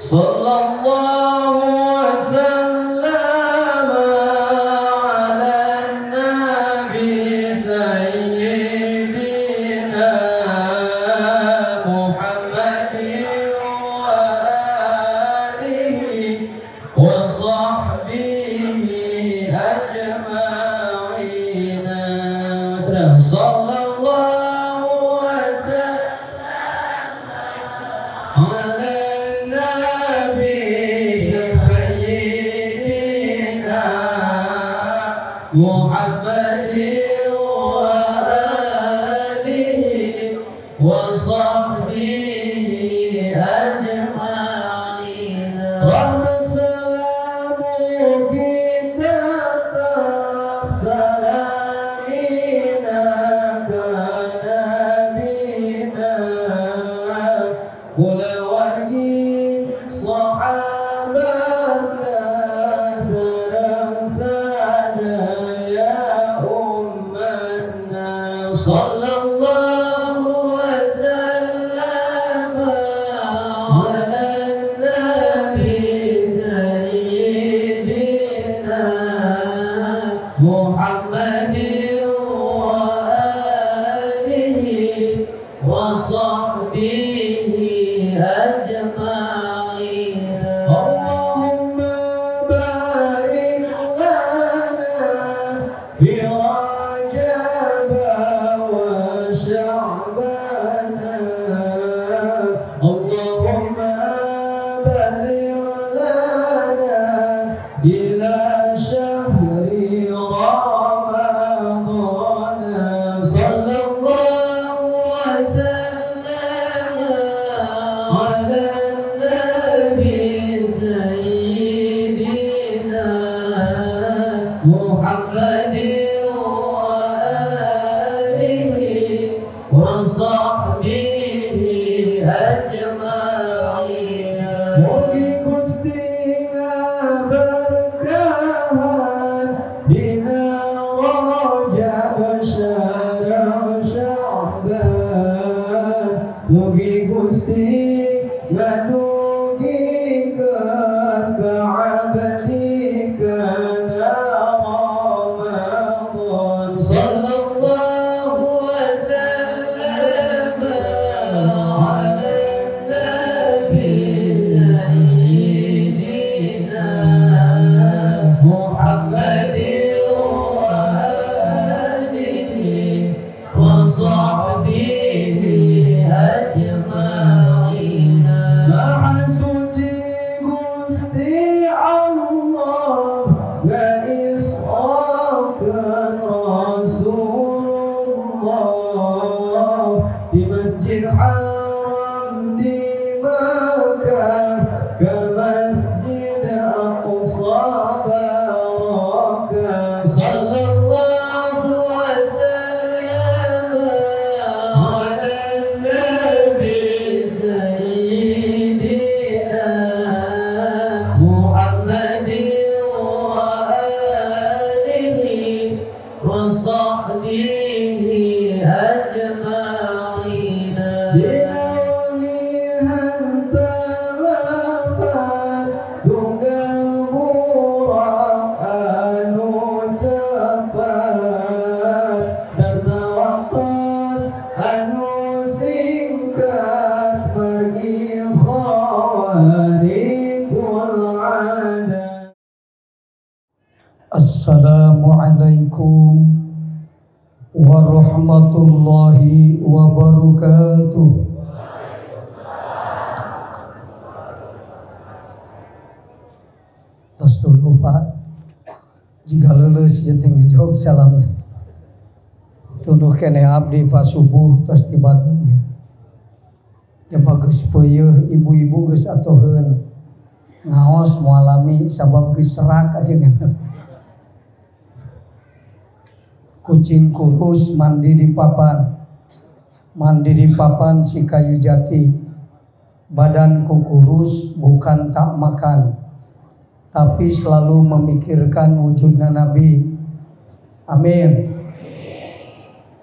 Sallallahu wasallam ala nabi sayyidina Muhammadin wa alihi wa sahbihi ajma'in. Sallallahu wasallam ala Muhammad wa alihi wa sahbihi ajma'in. Rahmat salamu kita tetap salamina ke nabina kulawargi sahabatna sareng sadaya umatna. Sallallahu wasallam ala nabi sayyidina Muhammadin wa alihi wa sahbihi ajma'in. Allahumma barik lana fi Rajab wa Sya'ban. Allahumma barik lana ila syahri Ramadan. Sallallahu wasallam ala nabi sayyidina Muhammadin wa alihi wa sahbihi ajma'in. Mugi Gusti ngaberkahan dina Rajab sareng Sya'ban. Mugi Gusti ngadugikeun kaabdikan Ramadan. Sallallahu wasallam ala nabi sayyidina Muhammadin wa alihi wa sahbihi ajma'in. Maha suci Gusti Allah ngaisrakeun Rasulullah di Masjid Haram di Makkah ke Masjid Aqsa barakah. Sallallahu wasallam ala nabi sayyidina Muhammadin wa alihi wa sahbihi ajma'in. Dinaungihan telefan tunggal burak anu cepat serta waktos anu singkat pergi khawariqul adat. Assalamualaikum warahmatullahi wabarakatuh. Tos dulu Pak, jika lulus ya tinggal jawab salam. Tunduh kene abdi Pak subuh tos di Bandung. Ya bagus peuyeih ibu-ibu geus atoheun. Ngaos mualami sabab geus serak aja kan. Kucing kurus mandi di papan, mandi di papan si kayu jati. Badanku kurus bukan tak makan, tapi selalu memikirkan wujudnya Nabi. Amin.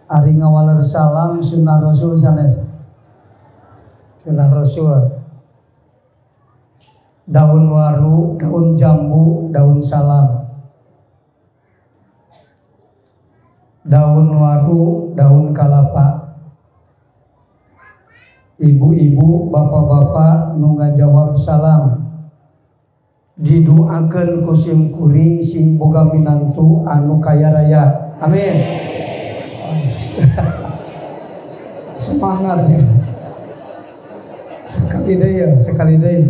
Ari ngawaler salam sunnah Rasul sanes. Sunnah Rasul. Daun waru, daun jambu, daun salam. Daun waru, daun kalapa. Ibu-ibu, bapak-bapak nu ngajawab salam didoakeun ku sim kuring sing boga minantu anu kaya raya. Amin. Semangat ya. Sekali deui ya, sekali deui.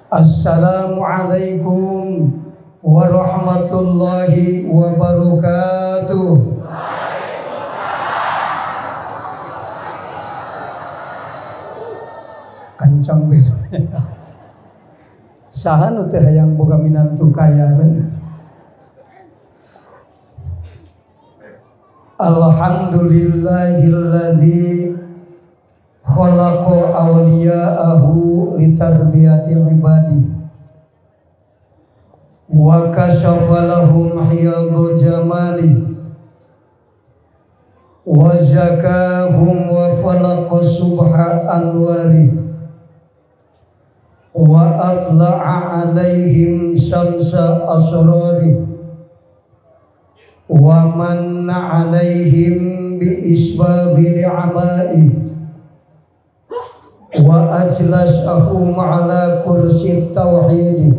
Assalamualaikum warahmatullahi wabarakatuh. Kencang beda. Saha nu teh hayang boga minantu kaya bener. Alhamdulillahilladzi khalaqa awliya'ahu litarbiyati ibadi wa kashafa lahum hiyadu jamali wa zakahum wa falaqa subha anwari wa atla'a alaihim syamsa asrari wa manna alaihim bi isbabi ni'amai wa ajlasahum ala kursi tauhidi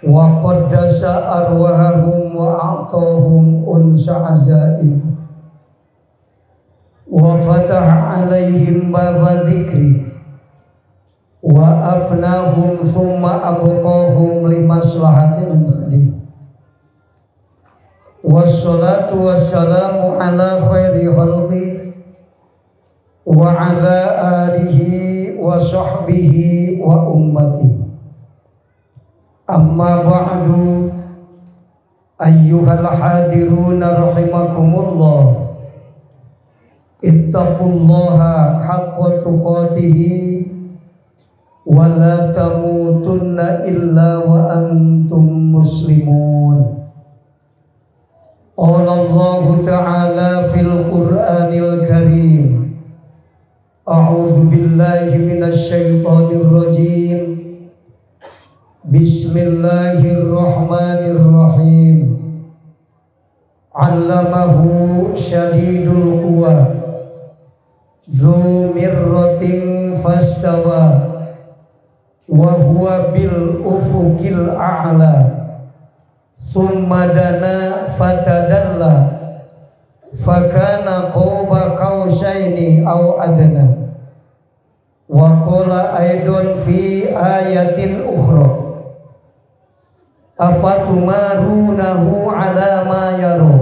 wa qaddasa arwahahum wa a'tahum unsa azaim wa fataha alaihim baba dzikri wa afnahum thumma abqahum limaslahati ibadi. Wassalatu wassalamu ala khairi khalqi wa ala alihi wa sahbihi wa ummati. Amma ba'du, ayyuhal hadiruna rahimakumullah. Ittaqullaha haqqa tuqatihi wa la tamutunna illa wa antum muslimun. Qala Allahu ta'ala fil Qur'anil Karim. A'udzu billahi minasy syaithanir rajim. Bismillahirrahmanirrahim. 'Allamahu syadidul quwa dzu mirratin fastawa wa huwa bil ufuqil a'la thumma dana fatadalla fakana qauba qausaini aw adna. Wa qala aidon fi ayatin ukhra afatumarunahu ala ma yara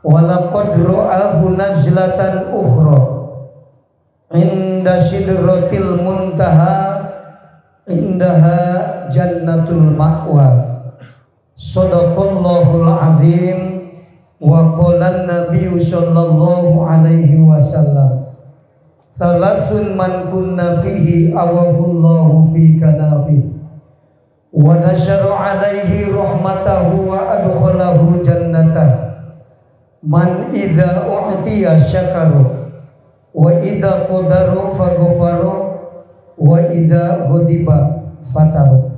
wa laqad ra'ahu nazlatan ukhra inda sidratil muntaha indaha jannatul ma'wa. Shadaqallahul azim wa qala an-nabiyyu sallallahu alaihi wasallam thalathun man kunna fihi awahullahu fi kanafi wa nasyara alaihi rahmatahu wa adkhalahu jannatah man idza u'tiya syakaru wa idza qadaru faghfaru wa idza ghadiba fataru.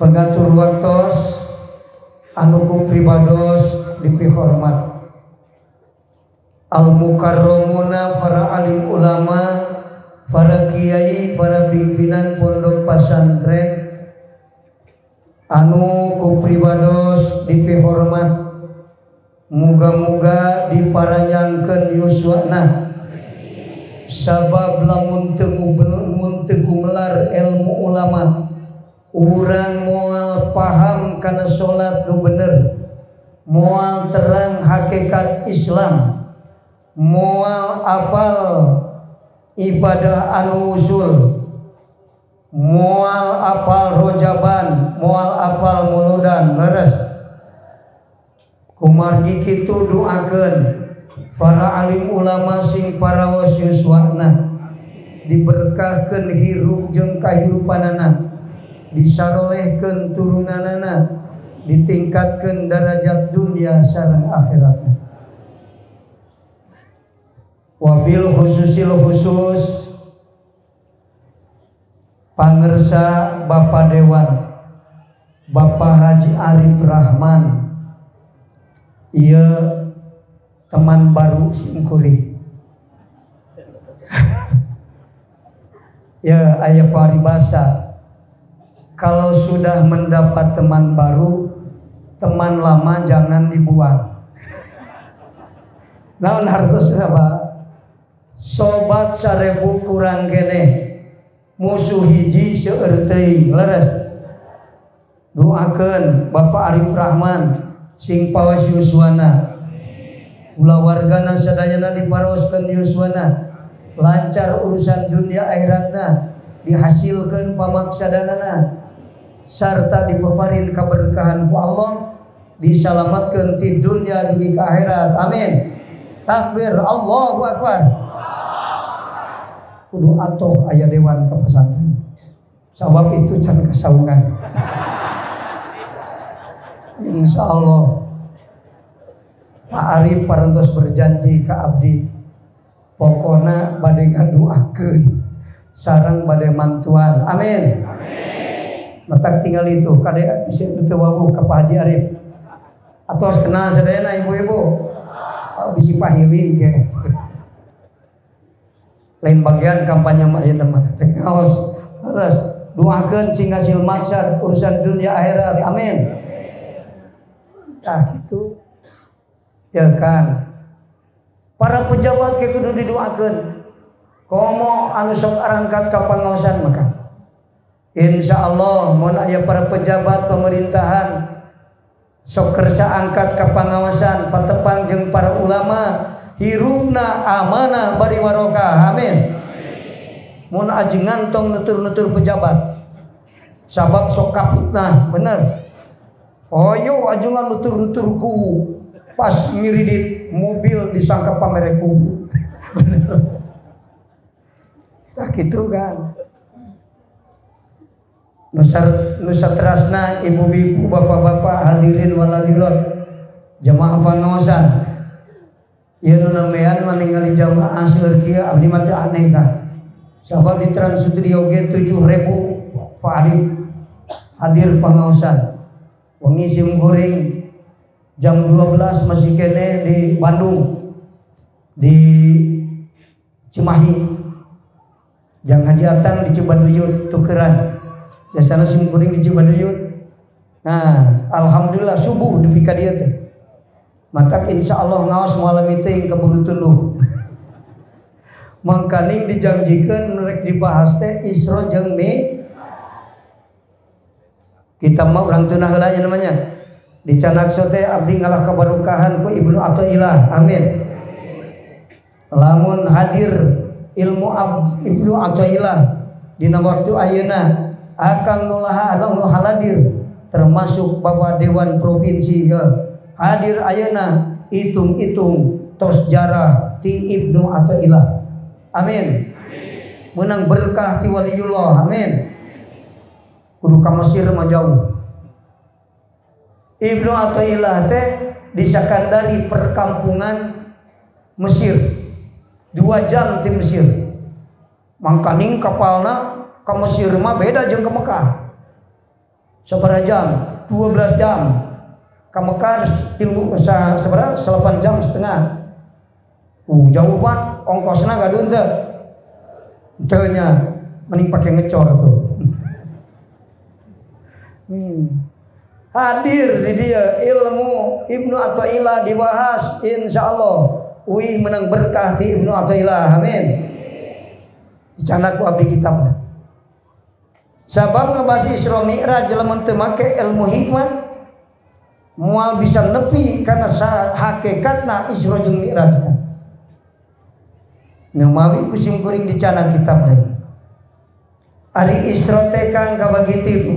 Pengatur waktos anu ku pribados dipihormat al mukarramuna para alim ulama, para kiai, para pimpinan pondok pesantren anu ku pribados dipihormat, muga-muga diparanyangkeun yuswana sabab lamun teu gumelar ilmu ulama urang moal paham kana salat nu bener, moal terang hakikat Islam, moal afal ibadah anu usul, moal apal rojaban, moal apal muludan. Leres kumargi kitu doakeun para alim ulama sing paraos yuswana diberkahkeun hirup jeung kahirupanana, disarolehkeun turunanana, ditingkatkeun darajat dunia sareng akhiratna. Wabil khususil khusus Pangersa Bapak Dewan Bapak Haji Arif Rahman, ieu teman baru simkuring. Ya, aya paribasa, kalau sudah mendapat teman baru, teman lama jangan dibuang. Naon hartosna Pak? Sobat 1000 kurang keneh, musuh hiji seueur teuing. Leres. Doakeun Bapak Arif Rahman sing pawas yuswana, kulawargana sadayana diparoskeun yuswana, lancar urusan dunia akhiratna, dihasilkeun pamaksadanana, sarta dipaparin kaberkahan ku Allah, disalamatkeun ti dunia dugi ka akhirat. Amin. Takbir, Allahu Akbar. Kudu atoh aya dewan ka pesantren, sabab itu can kasaungan. Insya Allah Pak Arif parantos berjanji ke abdi, pokona bade ngaduakeun sareng bade mantuan. Amin. Matak tinggal itu kade bisa teu wawuh ka Pak Haji Arif. Atos kenal sadayana ibu-ibu. Bisi pahili ge. Lain bagian kampanye mah ayeuna mah rek ngaos. Leres doakeun cing hasil maksad urusan dunia akhirat. Amin. Tah gitu. Ya kan. Para pejabat ke kudu didoakeun. Komo anu sok arangkat ka pangaosan maka. Insya Allah mun aya para pejabat pemerintahan sok kersa angkat ka pangaosan patepang jeung para ulama hirupna amanah bari warokah. Amin. Mun ajengan tong nutur-nutur pejabat. Sabab sok kapitnah, bener. Oyo ajengan nutur-nuturku pas ngiridit mobil disangka pamereku. Bener. Tak gitu kan. Nusa terasna ibu-ibu bapak-bapak hadirin waladirat jamaah pangaosan. Ieu nu nembean maningali jamaah seueur kieu abdi mah teu aneh kan. Sabab di Trans Studio ge 7.000 Pak Arif hadir pangaosan. Wengi sim goreng jam 12 masih kene di Bandung, di Cimahi. Jang Haji Atang di Cibaduyut tukeran. Biasana sim kuring di Cibaduyut. Nah, alhamdulillah subuh dupi ka dieu teh. Matak insyaallah ngaos malam itu yang keburu tunduh. Mangkaning dijanjikeun rek dibahas teh Isra jeung Mi. Kita mah urang tunah heula nya namanya. Di Canakso teh abdi ngalah kabarokahan ku Ibnu Athaillah. Amin. Lamun hadir ilmu Ibnu Athaillah dina waktu ayeuna akang nulaha nu haladir termasuk Bapak Dewan Provinsi ya. Hadir ayeuna hitung-hitung tos jarah ti Ibnu Athaillah. Amin. Menang berkah ti waliyullah. Amin. Kudu ka Mesir mah jauh. Ibnu Athaillah teh disakandari perkampungan Mesir. 2 jam ti Mesir. Mangkaning kapalna ka Mesir mah beda jeung ka Mekah. Sabaraha jam? 12 jam. Ka Mekah sabaraha? 8 jam setengah. Jauh banget ongkosna gaduh teu. Teu nya mending pake ngecor tuh. Hadir di dia ilmu Ibnu Athaillah dibahas insyaallah. Uih menang berkah di Ibnu Athaillah. Amin. Dicanak ku abdi kitabna. Sabab ngebahas Isra Mi'raj lamun teu make ilmu hikmah moal bisa nepi kana hakikatna Isra jeung Mi'raj teh. Nu mawi ku sim kuring dicanak kitab deui. Ari Isra teh kang kabagi tilu.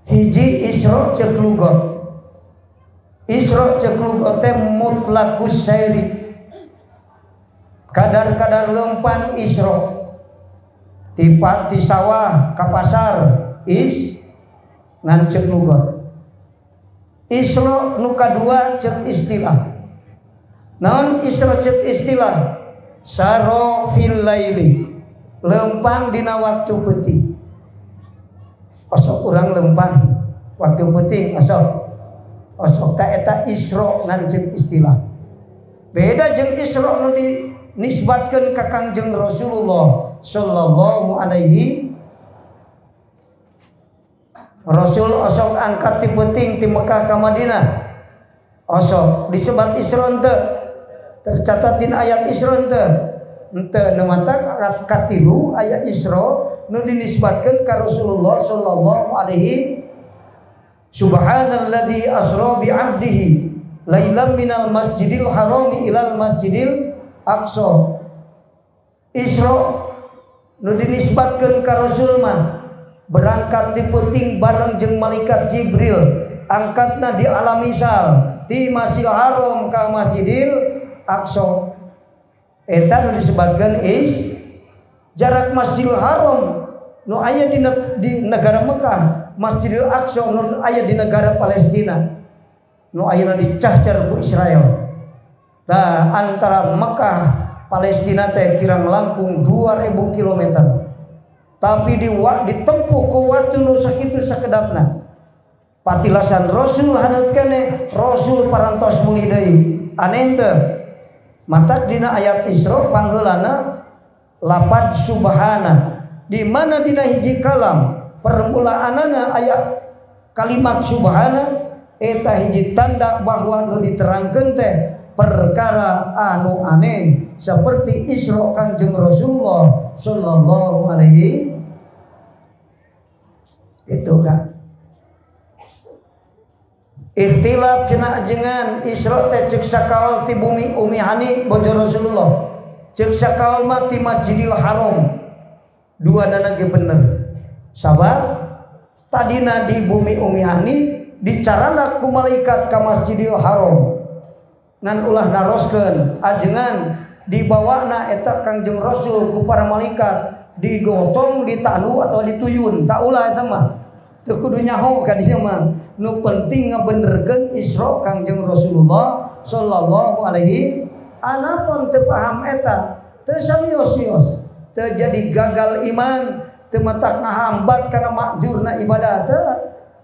Hiji Isra ceuk lugot. Isra ceuk lugot teh mutlakus sairi. Kadar-kadar lempang Isra. Ti sawah ka pasar is ngan ceuk lugot. Isra nu kadua ceuk istilah. Naon Isra ceuk istilah? Saro fil laili. Lempang dina waktu peuting. Osok urang lempang waktu peuting osok. Osok ta eta Isra ngan jeung istilah. Beda jeung Isra nu dinisbatkeun ka Kangjeng Rasulullah sallallahu alaihi. Rasul osok angkat ti peuting ti Mekah ka Madinah. Osok disebat Isra henteu? Tercatat dina ayat Isra henteu? Henteu. Nu matak katilu ayat Isra nu dinisbatkeun ka Rasulullah sallallahu alaihi. Subhanalladzi asra bi 'abdihi lailan minal masjidil harami ilal masjidil aqsa. Isra nu dinisbatkeun ka Rasul mah berangkat ti peuting bareng jeung malaikat Jibril, angkatna di alam misal ti Masjidil Haram ka Masjidil Aqsa. Eta nu disebutkeun is jarak Masjidil Haram nu aya di negara Mekah, Masjidil Aqsa nu aya di negara Palestina nu ayeuna dicahcar ku Israel. Nah, antara Mekah Palestina teh kirang langkung 2000 km. Tapi ditempuh ku waktu nu sakitu sakedapna. Patilasan Rasul haneut keneh, Rasul parantos mulih deui. Aneh teu? Matak dina ayat Isra pangheulana lapad subhana. Di mana dina hiji kalam permulaanana ayat kalimat subhana eta hiji tanda bahwa nu diterangkeun teh perkara anu aneh seperti Isra Kangjeng Rasulullah sallallahu alaihi. Itu kan ikhtilaf cenah ajengan Isra teh ceuk sakaol ti bumi Umi Hani bojo Rasulullah, ceuk sakaol mah ti Masjidil Haram. Dua nana ge bener. Sabab tadina di bumi Umi Hani dicarana ku malaikat ka Masjidil Haram. Ngan ulah naroskeun ajengan dibawana eta Kangjeng Rasul ku para malaikat digotong, ditanu atau dituyun. Tak ulah eta mah. Teu kudu nyaho ka dinya mah. Nu penting ngabenerkeun Isra Kangjeng Rasulullah sallallahu alaihi. Anapun teu paham eta, teu samios-mios, teu jadi gagal iman, teu matak ngahambat kana makjurna ibadah teu.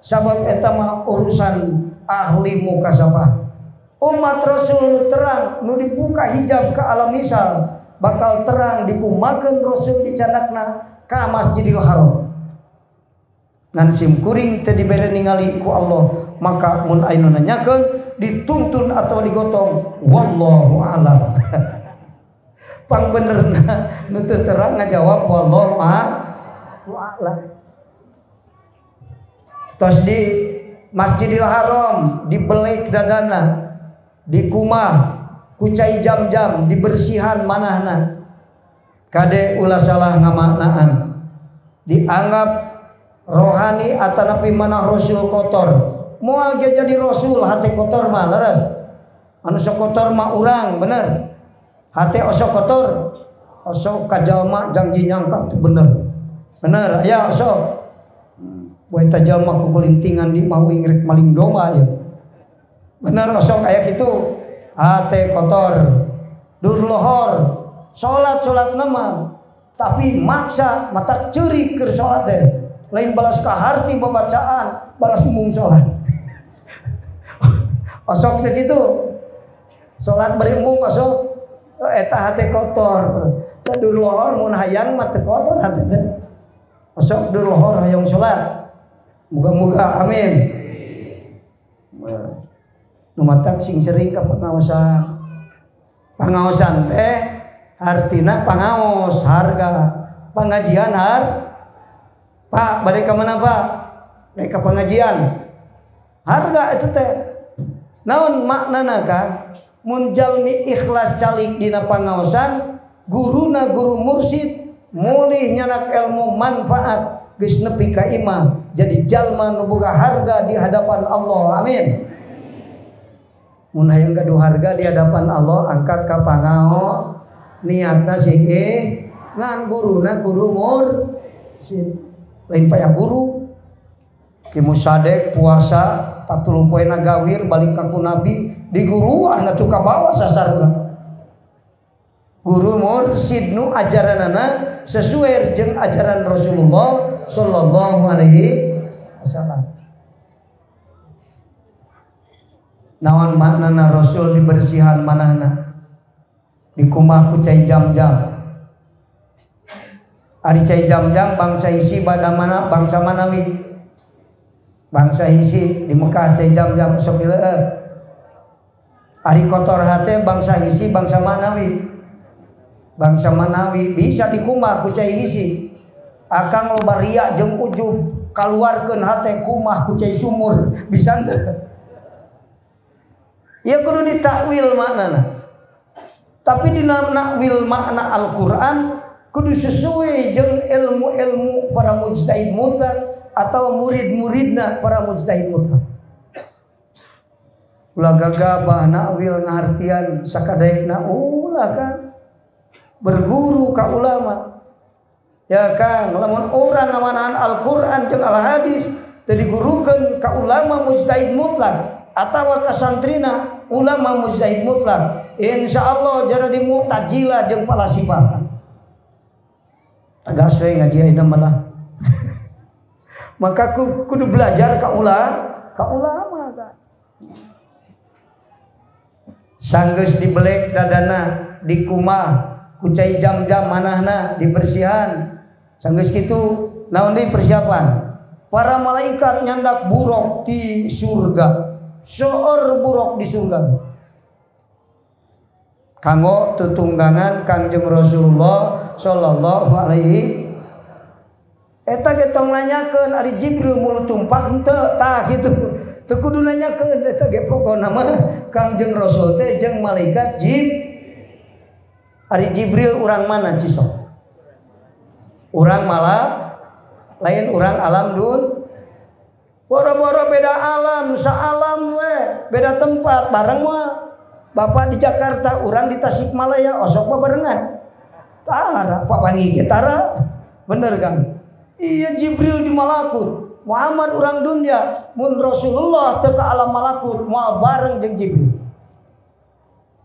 Sabab eta mah urusan ahli mukasafah. Umat Rasul nu terang, nu dibuka hijab ke alam misal, bakal terang dikumakeun Rasul dicanakna ka Masjidil Haram. Ngan sim kuring teu dibere ningali ku Allah, maka mun aya nu nanyakeun dituntun atau digotong, wallahu alam. Pang benerna nu teu terang ngajawab wallahu a'lam. Tos di Masjidil Haram dibelek dadana, dikumah ku cai jam-jam, dibersihan manahna. Kade ulah salah ngamaknaan. Dianggap rohani atanapi manah Rasul kotor. Moal ge jadi Rasul hate kotor mah leres. Anu sok kotor mah urang bener. Hate osok kotor, osok ka jalma jangji nyangka teu bener. Bener aya osok. Boe ta jalma kukulintingan di mawing rek maling domba ieu. Bener osok aya kitu. Hate kotor, dur lohor, salat-salat nama tapi maksa mata ceurik keur salat teh. Lain balas kaharti babacaan, balas mung salat. Osok teh kitu. Salat bari embung osok eta hate kotor. Dur lohor mun hayang mah teu kotor hate teh. Osok dur lohor hayang salat. Muga-muga amin. Nu matak sing sering ka pangaosan. Pangaosan teh artina pangaos harga, pengajian har. Pak, bade ka mana Pak? Bade ka pengajian. Harga itu teh. Naon maknana ka? Mun jalmi ikhlas calik dina pangaosan, guruna guru mursid, mulih nyanak ilmu manfaat geus nepi ka imah, jadi jalma nu boga harga di hadapan Allah. Amin. Mun hayang gaduh harga di hadapan Allah, angkat ka pangaos, niatna sing ngan guruna kudu mursid. Lain paya guru. Ki Musadek puasa 40 poe gawir balik ka ku Nabi diguruan atuh ka bawah sasarna. Guru mursid nu ajaranana sesuai jeung ajaran Rasulullah sallallahu alaihi wasallam. Naon maknana Rasul dibersihan manahna? Dikumah ku cai jam-jam. Ari cai jam-jam bangsa isi pada mana bangsa manawi. Bangsa isi di Mekah cai jam-jam sok dileueut. Ari kotor hate bangsa isi bangsa manawi. Bangsa manawi bisa dikumah ku cai isi. Akang loba riya jeung ujub kaluarkeun hate kumah ku cai sumur bisa teu? Ya kudu ditakwil maknana. Tapi dina nakwil makna Al-Qur'an kudu sesuai jeung ilmu-ilmu para mujtahid mutlak atau murid-muridna para mujtahid mutlak. Ulah gagabah nakwil ngahartian sakadaekna ulah kan. Berguru ka ulama. Ya kan, lamun urang ngamanahan Al-Qur'an jeung Al-Hadis teu digurukeun ka ulama mujtahid mutlak atawa ka santrina ulama mujtahid mutlak, insyaallah jara di Mu'tazilah jeung falasifah. Tegas we ngaji ayeuna malah. Maka kudu belajar ka ulama kan. Sanggeus dibelek dadana dikumah ku cai jam-jam manahna dibersihan. Sanggeus kitu naon deui persiapan? Para malaikat nyandak buruk di surga. Seueur buruk di surga. Kanggo tutunggangan Kangjeng Rasulullah sallallahu alaihi. Eta ge tong nanyakeun ari Jibril mulut tumpak henteu tah kitu. Teu kudu nanyakeun eta ge pokona mah Kangjeng Rasul teh jeung malaikat Jib. Ari Jibril urang mana cisok? Urang malah lain urang alam dun. Boro-boro beda alam, saalam we, beda tempat bareng mah. Bapak di Jakarta, urang di Tasikmalaya, osok barengan. Tara, papanggih ge tara. Bener kan? Iya Jibril di malakut, Muhammad urang dunia, mun Rasulullah teu ka alam malakut, moal bareng jeung Jibril.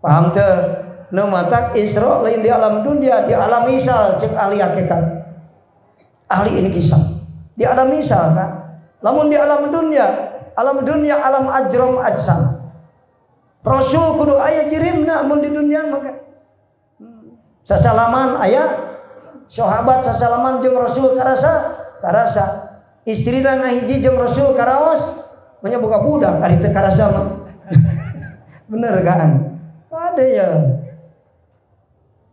Paham teu? Nu matak Isra lain di alam dunia, di alam misal cek ahli hakikat. Ahli ini kisah. Di alam misal kan? Lamun di alam dunia alam ajrom ajsam. Rasul kudu aya jirimna mun di dunia maka. Sasalaman aya, sahabat sasalaman jeung Rasul karasa, karasa. Istrina ngahiji jeung Rasul karaos, nya boga budak ari teu karasa mah. Bener kan? Kade ya.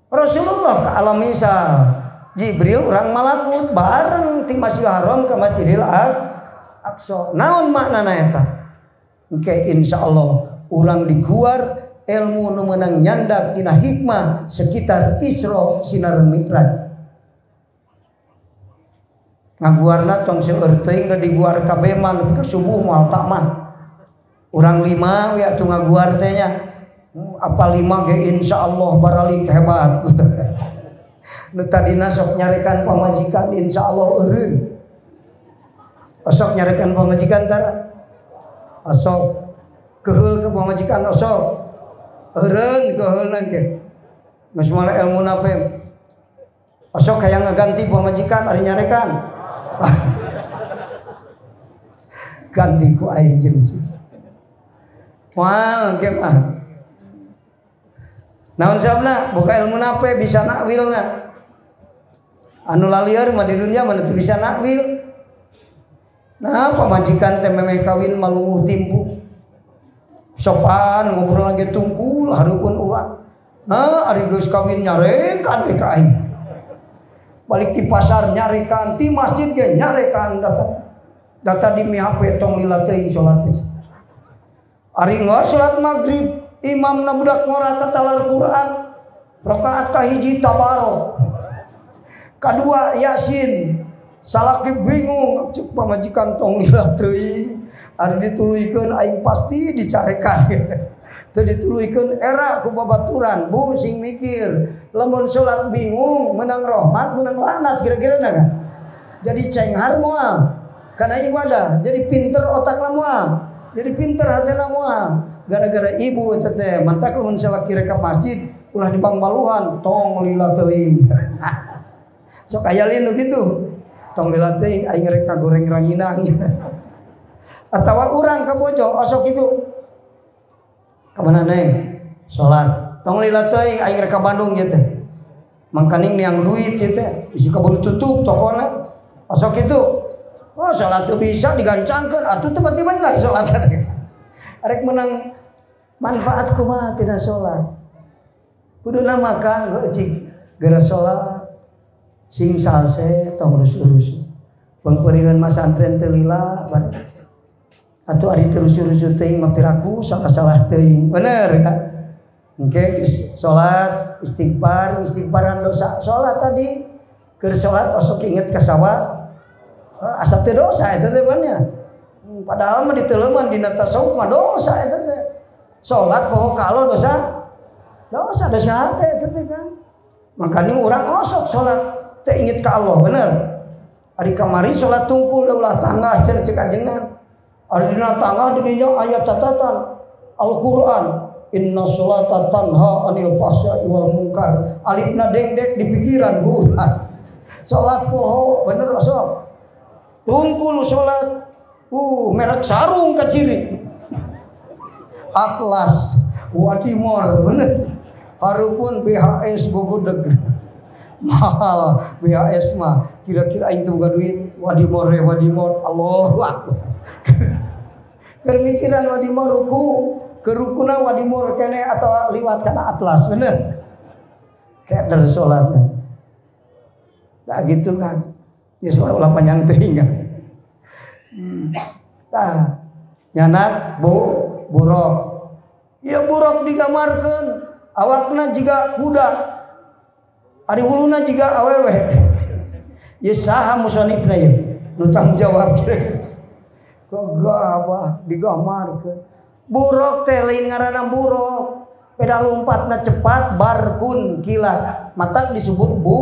Rasulullah ke alam misal, Jibril urang malakut bareng ti Masjidil Haram ke Masjidil Aqsa. Naon maknana eta? Engke insyaallah urang diguar ilmu nu meunang nyandak tina hikmah sekitar Isra sinar Mi'raj. Ngaguarna tong seueur teuing da diguar kabeh mah nepi ka subuh moal tamat. Urang lima we atuh ngaguar teh nya. Apa lima ge insyaallah baralik hebat. Nu tadina sok nyarekan pamajikan insyaallah eureun. Osok nyarekan pamajikan tara. Osok keheul ke pamajikan osok. Eureun keheulna ge. Geus moal ilmu nafem. Osok hayang ngaganti pamajikan ari nyarekan. Ganti ku aing jenis. Moal ge mah. Naon sabna boga ilmu nafe bisa nakwilna. Anu lalieur mah di dunia mah teu bisa nakwil. Nah, pamajikan teh memeh kawin malunguh timpu. Sopan ngobrol lagi tungkul hareupeun urang. Nah, ari geus kawin nyarekan we ka aing. Balik di pasar nyarekan, di masjid ge nyarekan datang. Data di mi HP tong lila teuing salat teh. Ari ngor salat magrib, imamna budak ngora katalar Quran. Rakaat kahiji tabarok. Kadua Yasin. Salaki bingung cek pamajikan tong lila teuing. Ari dituluykeun aing pasti dicarekan. Teu dituluykeun era ku babaturan, bu sing mikir. Lamun salat bingung menang rahmat menang laknat kira-kira na kan? Jadi cenghar moal kana ibadah, jadi pinter otakna moal, jadi pinter hatena moal. Gara-gara ibu teh mantak lamun salaki rek ka masjid Ulah dipangbaluhan tong lila teuing. Sok aya lin nu kitu. Tong lila teuing aing rek kagoreng ranginang. Atawa urang ka bojo osok kitu. Ka mana neng? Salat. Tong lila teuing aing rek ka Bandung ieu teh. Mangkaning niang duit ieu teh, bisi kaburu tutup tokona. Osok kitu. Oh salat teu bisa digancangkeun atuh teu pati bener salat teh. Arek menang manfaat kumaha tina salat. Kuduna maka cik geura salat sing salse tong rus-rus. Pangpeurieun masantren teu lila atuh ari teu rusuh-rusuh teuing mah piraku salah-salah teuing. Bener kan? Engke salat istighfar, istighfaran dosa salat tadi. Keur salat osok inget ka sawah asa teu dosa eta teh bannya. Padahal mah diteuleuman dina tasawuf mah dosa eta teh. Salat poho kalau dosa dosa dosa hate eta teh kan. Makanya urang osok salat teh inget ka Allah bener. Ari kamari salat tungkul ulah tangga cenah cek ajengan. Ari dina tangga di dinya aya catatan Al-Qur'an inna sholata tanha anil fahsya'i wal munkar. Alifna dengdek di pikiran bukan. Salat poho bener osok. Tungkul salat merek sarung ka ciri. Atlas Wadimor bener. Harupun BHS bogodeg. Mahal BHS mah. Kira-kira aing teu boga duit. Wadimor re Wadimor. Allahu akbar. Keur mikiran Wadimor ruku, kerukuna Wadimor kene atau liwat kana Atlas bener. Keder salatna. Tah gitu kan. Ya ulah panjang teuing kan. Tah nyanak bu buruk. Ya buruk digamarkeun, awakna jiga kuda. Ari huluna jiga awewe. Ya saha musonifna ieu? Nu tanggung jawab kira-kira. Gagah apa digamarkeun. Buruk teh lain ngaranna buruk. Peda lompatna cepat barkun kilat. Matak disebut bu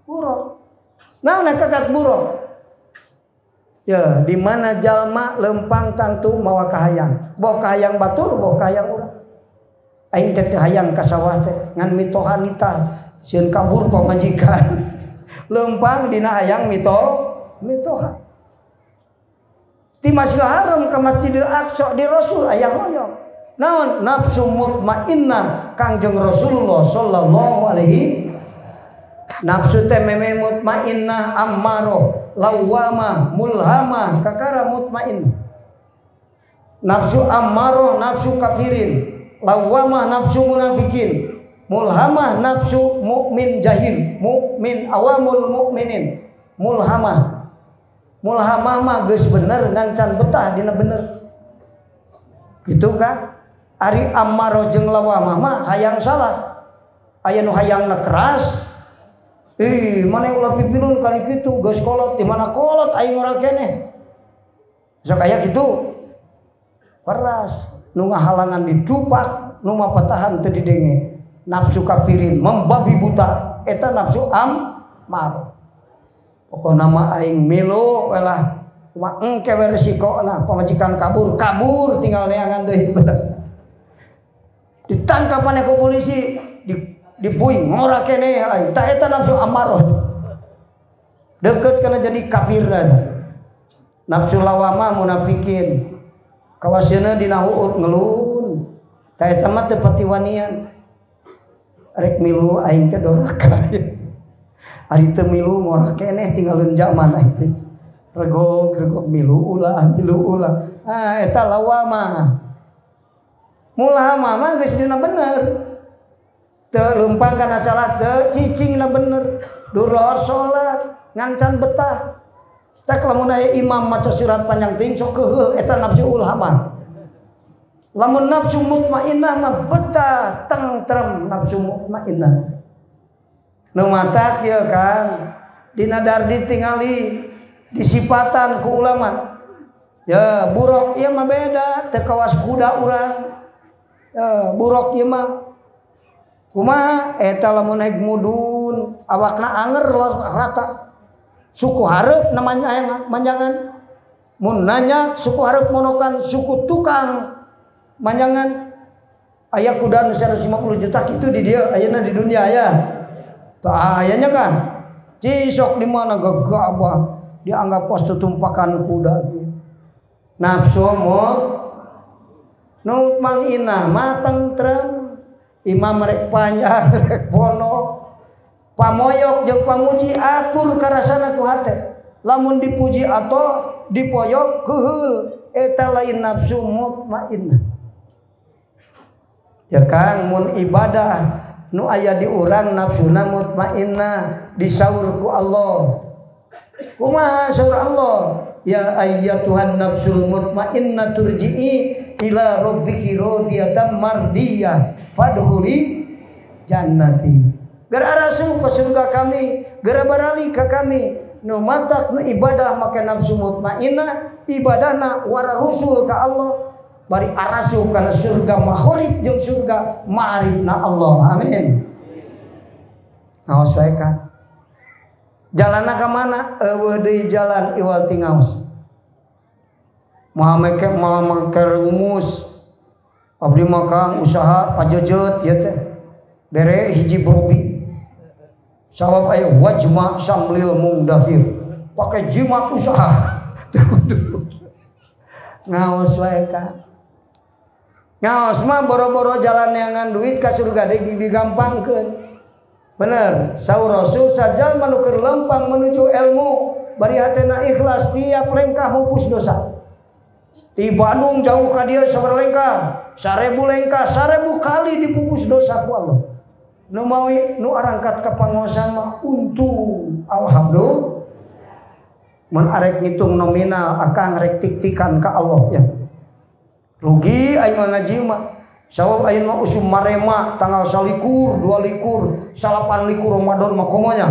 buruk. Nah, nah kakat buruk. Ya, di mana jalma lempang tangtu mawa kahayang. Boh kahayang batur, boh kahayang urang. Aing teh hayang ka sawah teh ngan mitoha nita sieun kabur pamajikan. Lempang dina hayang mitoha. Ti Masjidil Haram ka Masjidil Aqsa di Rasul aya hoyong. Naon nafsu mutmainnah Kangjeng Rasulullah sallallahu alaihi. Nafsu teh meme mutmainnah ammaroh lawamah mulhamah kakara mutmainnah. Nafsu ammaroh nafsu kafirin, lawamah nafsu munafikin, mulhamah nafsu mukmin jahil, mukmin awamul mukminin, mulhamah. Mulhamah mah geus bener ngan can betah dina bener. Gitu kan? Ari ammaroh jeung lawamah mah hayang salah. Aya nu hayangna keras. Ih, mana ulah pipilun kali kitu geus kolot, di mana kolot aing ora keneh. Sok aya kitu. Keras, nu ngahalangan didupak, nu mapatahan teu didenge. Nafsu kafirin membabi buta, eta nafsu ammar. Pokona mah aing milu we lah. Kumaha engke we resikona pamajikan kabur, kabur tinggal neangan deui bener. Ditangkap maneh ku polisi, dibuing ngora keneh aing. Tah eta nafsu amarah. Deket kana jadi kafir. Nafsu lawamah munafikin. Kawaseuna dina huut ngelun. Tah eta mah teu patiwanian. Rek milu aing teh doraka. Ari teu milu ngora keneh tinggalin zaman aing teh. Regog regog milu ulah milu ulah. Ah eta lawamah. Mulhamah mah geus dina bener. Teu leumpang kana salat teu cicingna bener. Duror salat ngancan betah. Tak lamun aya imam maca surat panjang teuing sok keuheul eta nafsu ulhamah. Lamun nafsu mutmainnah mah betah tentrem nafsu mutmainnah. Nu matak ieu Kang dina dardi tingali disipatan ku ulama. Ya buruk ieu mah beda teu kawas kuda urang. Ya buruk ieu mah kumaha eta lamun naik mudun awakna anger rata. Suku hareup namanya manjangan. Mun nanya suku hareup monokan suku tukang manjangan. Aya kuda nu 150 juta kitu di dieu ayeuna di dunia aya. Tah ayanya kan. Cisok di mana gegabah dianggap pos tutumpakan kuda. Nafsu mut nu mangina mah tentrem, imam rek panjang rek pondok. Pamoyok jeung pamuji akur karasana ku hate. Lamun dipuji atau dipoyok keuheul eta lain nafsu mutmainnah. Ya Kang, mun ibadah nu aya di urang nafsuna mutmainnah disaur ku Allah. Kumaha saur Allah? Ya ayyatuhan nafsul mutmainnah turji'i ila rabbiki radiyatan mardiyah fadkhuli jannati. Geura arasup ka surga kami, geura barali ka kami. Nu matak nu ibadah make nafsu mutmainnah, ibadahna wara rusul ka Allah. Bari arasup kana surga mahorib jeung surga ma'arifna Allah. Amin. Ngaos wae ka. Jalanna ka mana? Eueuh deui jalan iwal ti ngaos. Moal make moal make rumus. Abdi mah Kang usaha pajejeut ieu teh. Bere hiji brobi. Sawab aya wajma samlil mungdafir. Pakai jimat usaha. Ngaos wae ka. Ngaos mah boro-boro jalan neangan duit ka surga digampangkeun. Bener, saur Rasul sajal nu keur lempang menuju ilmu bari hatena ikhlas tiap lengkah mupus dosa. Di Bandung jauh ka dieu sabaraha lengkah? 1000 lengkah, 1000 kali dipupus dosa ku Allah. Nu mawi nu arangkat ka pangosan mah untung. Alhamdulillah. Mun arek ngitung nominal akang rek tik-tikan ka Allah ya. Rugi aing mah ngaji mah. Sabab ayeuna mah usum marema tanggal 21, 22, 28 Ramadan mah komonya.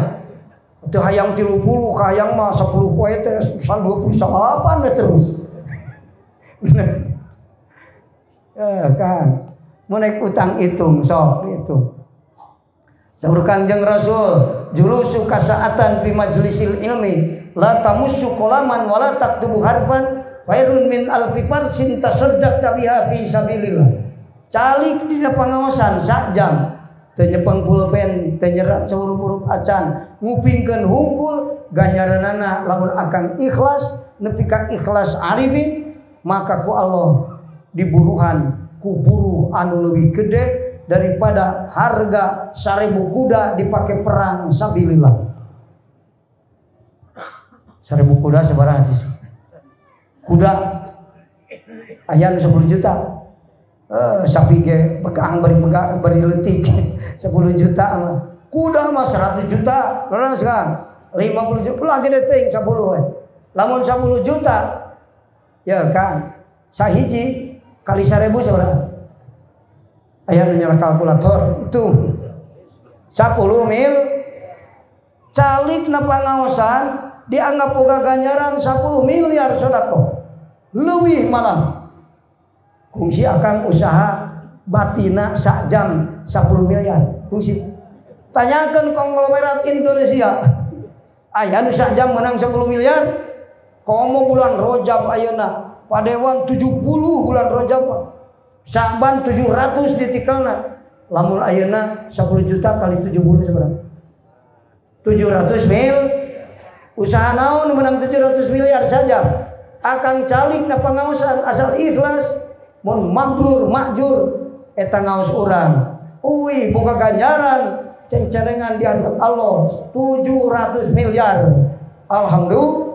Teu hayang 30 ka hayang mah 10 poe teh 28 we terus. Ya kan. Mun naik utang hitung sok dihitung. Saur Kangjeng Rasul, julusu kasaatan fi majlisil ilmi la tamussu qalaman wala taktubu harfan khairun min alfi farsin tasaddaqta biha fi sabilillah. Calik dina pangaosan sak jam teu nyepeng pulpen teu nyerat sahurup-hurup acan ngupingkeun hungkul ganjaranana lamun akang ikhlas nepi ka ikhlas arifin maka ku Allah diburuhan ku buruh anu leuwih gede daripada harga 1000 kuda dipakai perang sabilillah. 1000 kuda sabaraha sih? Kuda aya nu 10 juta. Sapi ge pegang bari pegang bari leutik 10 juta mah. Kuda mah 100 juta, leres kan? 50 juta ulah gede teuing 10 we. Lamun 10 juta ya kan sahiji kali 1000 sabaraha? Aya nu nyala kalkulator itu 10 mil calik na pangaosan dianggap boga ganjaran 10 miliar sedekah leuwih malah. Kungsi akang usaha batina sak jam 10 miliar kungsi. Tanyakan konglomerat Indonesia aya nu sak jam menang 10 miliar. Komo bulan Rajab ayeuna padewan 70 bulan Rajab Sa'ban 700 ditikelna. Lamun ayeuna 10 juta kali 70 sabaraha? 700 mil. Usaha naon menang 700 miliar saja. Akang calik na pangaosan asal ikhlas mun mabrur makjur eta ngaos urang. Uwi boga ganjaran cencerengan di hadapan Allah 700 miliar. Alhamdulillah.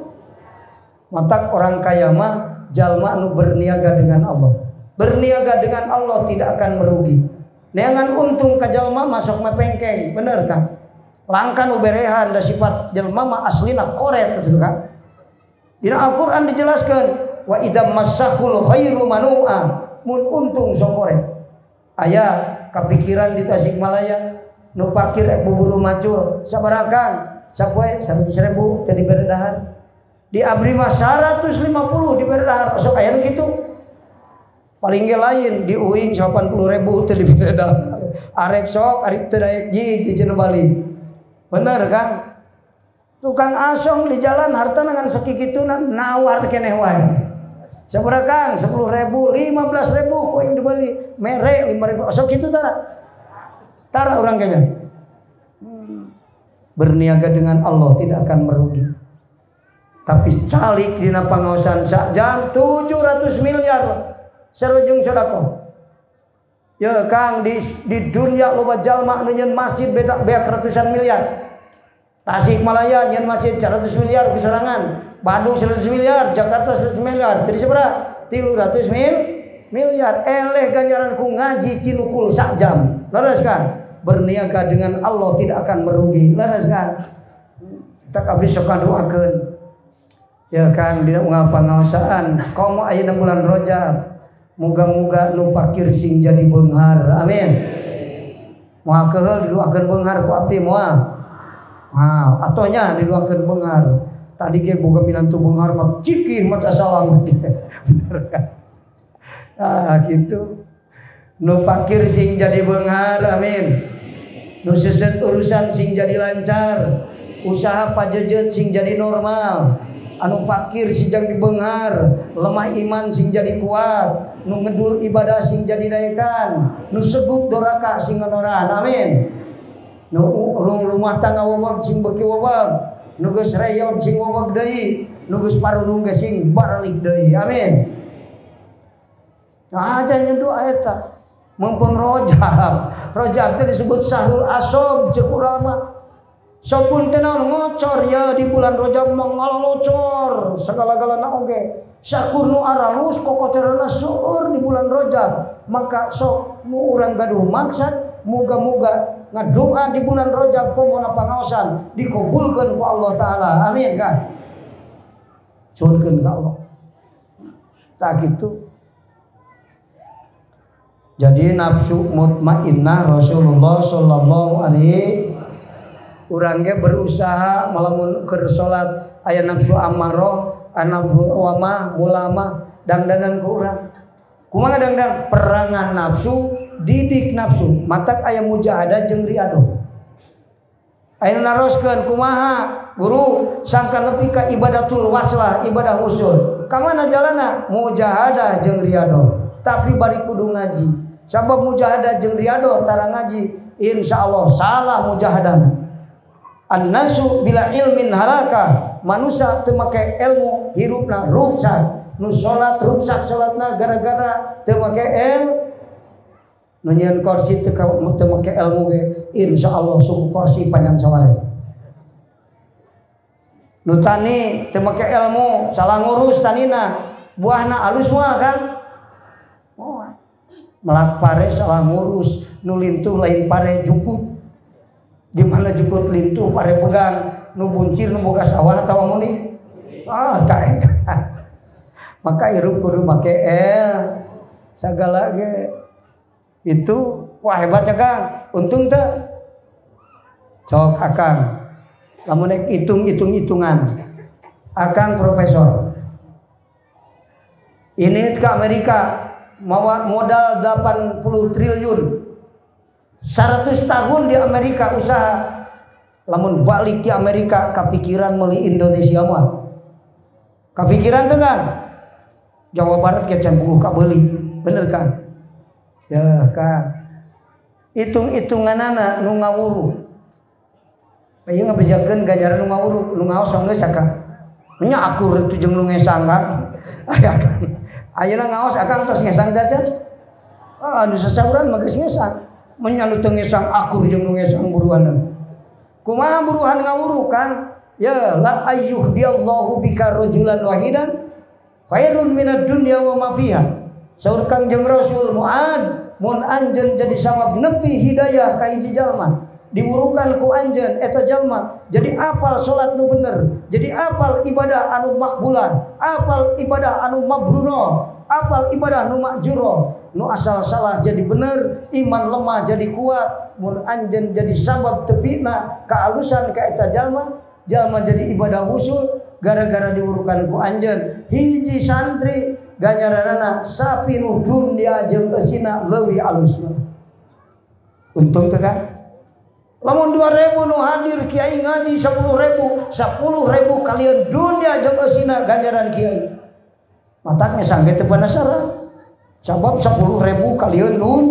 Matak orang kaya mah jalma nu berniaga dengan Allah. Berniaga dengan Allah tidak akan merugi. Neangan untung ka jalma masuk mah pengkeng, bener kan? Langka nu berehan da sifat jalma mah aslina koret gitu kan. Dina Al-Qur'an dijelaskan wa idza massahul khairu manu'a, mun untung sok koret. Aya kapikiran di Tasikmalaya nu pakir ek buburu macul, sabaraha Kang? Sapoe 100.000 teu dibere dahar. Di abdi mah 150 dibere dahar, sok aya nu kitu. Paling ge lain di uing 80.000 teu dibere dahar. Arek sok arek teu daek jig di cenah balik. Bener kan? Tukang asong di jalan harta dengan sakikituna nawar keneh wae. Sabaraha Kang? 10.000, 15.000 ku aing dibeli. Mere 5.000. Sok kitu tara. Tara urang kayaknya. Berniaga dengan Allah tidak akan merugi. Tapi calik dina pangaosan sak jam 700 miliar sarujung sedekah. Ya Kang, di dunia loba jalma nu nyeun masjid beda beak ratusan miliar. Tasikmalaya nyeun masjid 100 miliar kusorangan. Bandung 100 miliar, Jakarta 100 miliar. Jadi sabaraha? 300 miliar. Eleh ganjaran ku ngaji cinukul sak jam. Leres kan? Berniaga dengan Allah tidak akan merugi. Leres kan? Tak abdi sok doakeun. Ya Kang, dina unggal pangaosaan komo ayeuna bulan Rajab. Muga-muga nu fakir sing jadi beunghar. Amin. Moal keheul didoakeun beunghar ku abdi moal. Moal atoh nya didoakeun beunghar. Tadi ge boga minantu beunghar mah cikih maca salam. Bener kan? Ah gitu. Nu fakir sing jadi beunghar. Amin. Nu seset urusan sing jadi lancar. Usaha pajejet sing jadi normal. Anu fakir sing jadi beunghar, lemah iman sing jadi kuat, nu ngedul ibadah sing jadi daekan, nu segut doraka sing ngenoran. Amin. Nu rumah tangga weweg sing beuki weweg, nu geus reyod sing weweg deui, nu geus parulung ge sing baralik deui. Amin. Nah, aja doa eta. Mumpung Rajab. Rajab teh disebut Syahrul Asob ceuk ulama. Sopun teh naon ngocor ya di bulan Rajab mangalalocor segala-galana oge. Sakur nu aralus kokocorana seueur di bulan Rajab. Maka sok nu urang gaduh maksad muga-muga ngadoa di bulan Rajab komona pangaosan dikabulkeun ku Allah Taala. Amin kan. Suhunkeun ka Allah. Tak gitu. Jadi nafsu mutmainnah Rasulullah sallallahu alaihi urang ge berusaha malamun keur salat aya nafsu amarah, nafsu wamah, mulama, dangdanan ku urang. Kumaha dangdan? Perangan nafsu, didik nafsu, matak aya mujahadah jeung riadoh. Aya nu naroskeun kumaha? Guru, sangka nepi ka ibadatul waslah, ibadah usul. Ka mana jalana? Mujahadah jeung riadoh. Tapi bari kudu ngaji. Sabab mujahadah jeung riadoh tara ngaji, insyaallah salah mujahadahna. An-nasu bila ilmin halaka, manusia teu make ilmu hirupna ruksak. Nu salat ruksak salatna gara-gara teu make ilmu. Nu nyieun kursi teu make ilmu ge insyaallah suku kursi panjang saware. Nu tani teu make ilmu salah ngurus tanina, buahna alus moal kan? Moal. Melak pare salah ngurus, nu lintuh lain pare jukut. Di mana jukut lintuh pare pegang, nu buncir nu boga sawah atawa muni. Ah, tak eta. Maka hirup kudu make el sagala ge. Itu wah hebat ya Kang. Untung teu. Cok akang. Lamun nek hitung-hitung-hitungan. Akang profesor. Ini ke Amerika mawa modal 80 triliun. 100 tahun di Amerika usaha. Lamun balik di Amerika kapikiran meuli Indonesia mah. Kapikiran teu kan? Jawa Barat ge can puguh kabeuli. Bener kan? Ya Kang. Hitung-hitunganana nu ngawuru. Ieu ngabejakeun ganjaran nu ngawuru, nu ngaos geus akang. Nya akur itu jeung nu ngesang Kang. Aya Kang. Ayeuna ngaos akang tos ngesang jajan. Ah nu sasauran mah geus ngesang. Menya nu teu ngesang akur jeung nu ngesang buruanan. Kumaha buruan ngawuru Kang? Ya la ayyuh diallahu bika rajulan wahidan khairun minad dunya wa ma fiha. Saur Kangjeng Rasul Muad mun anjeun jadi sabab nepi hidayah ka hiji jalma, diwurukan ku anjeun eta jalma jadi apal salat nu bener, jadi apal ibadah anu makbulah, apal ibadah anu mabrurah, apal ibadah nu makjurah, nu asal salah jadi bener, iman lemah jadi kuat. Mun anjeun jadi sabab tepina kaalusan ka eta jalma, jalma jadi ibadah usul gara-gara diwurukan ku anjeun. Hiji santri ganjaranana sapi nu dunya jeung eusina leuwih alusna. Untung teu kan? Lamun 2000 nu hadir kiai ngaji 10.000, 10.000 kalian dunya jeung eusina ganjaran kiai. Mataknya sangge teu penasaran. Sabab 10.000 kalieun dun.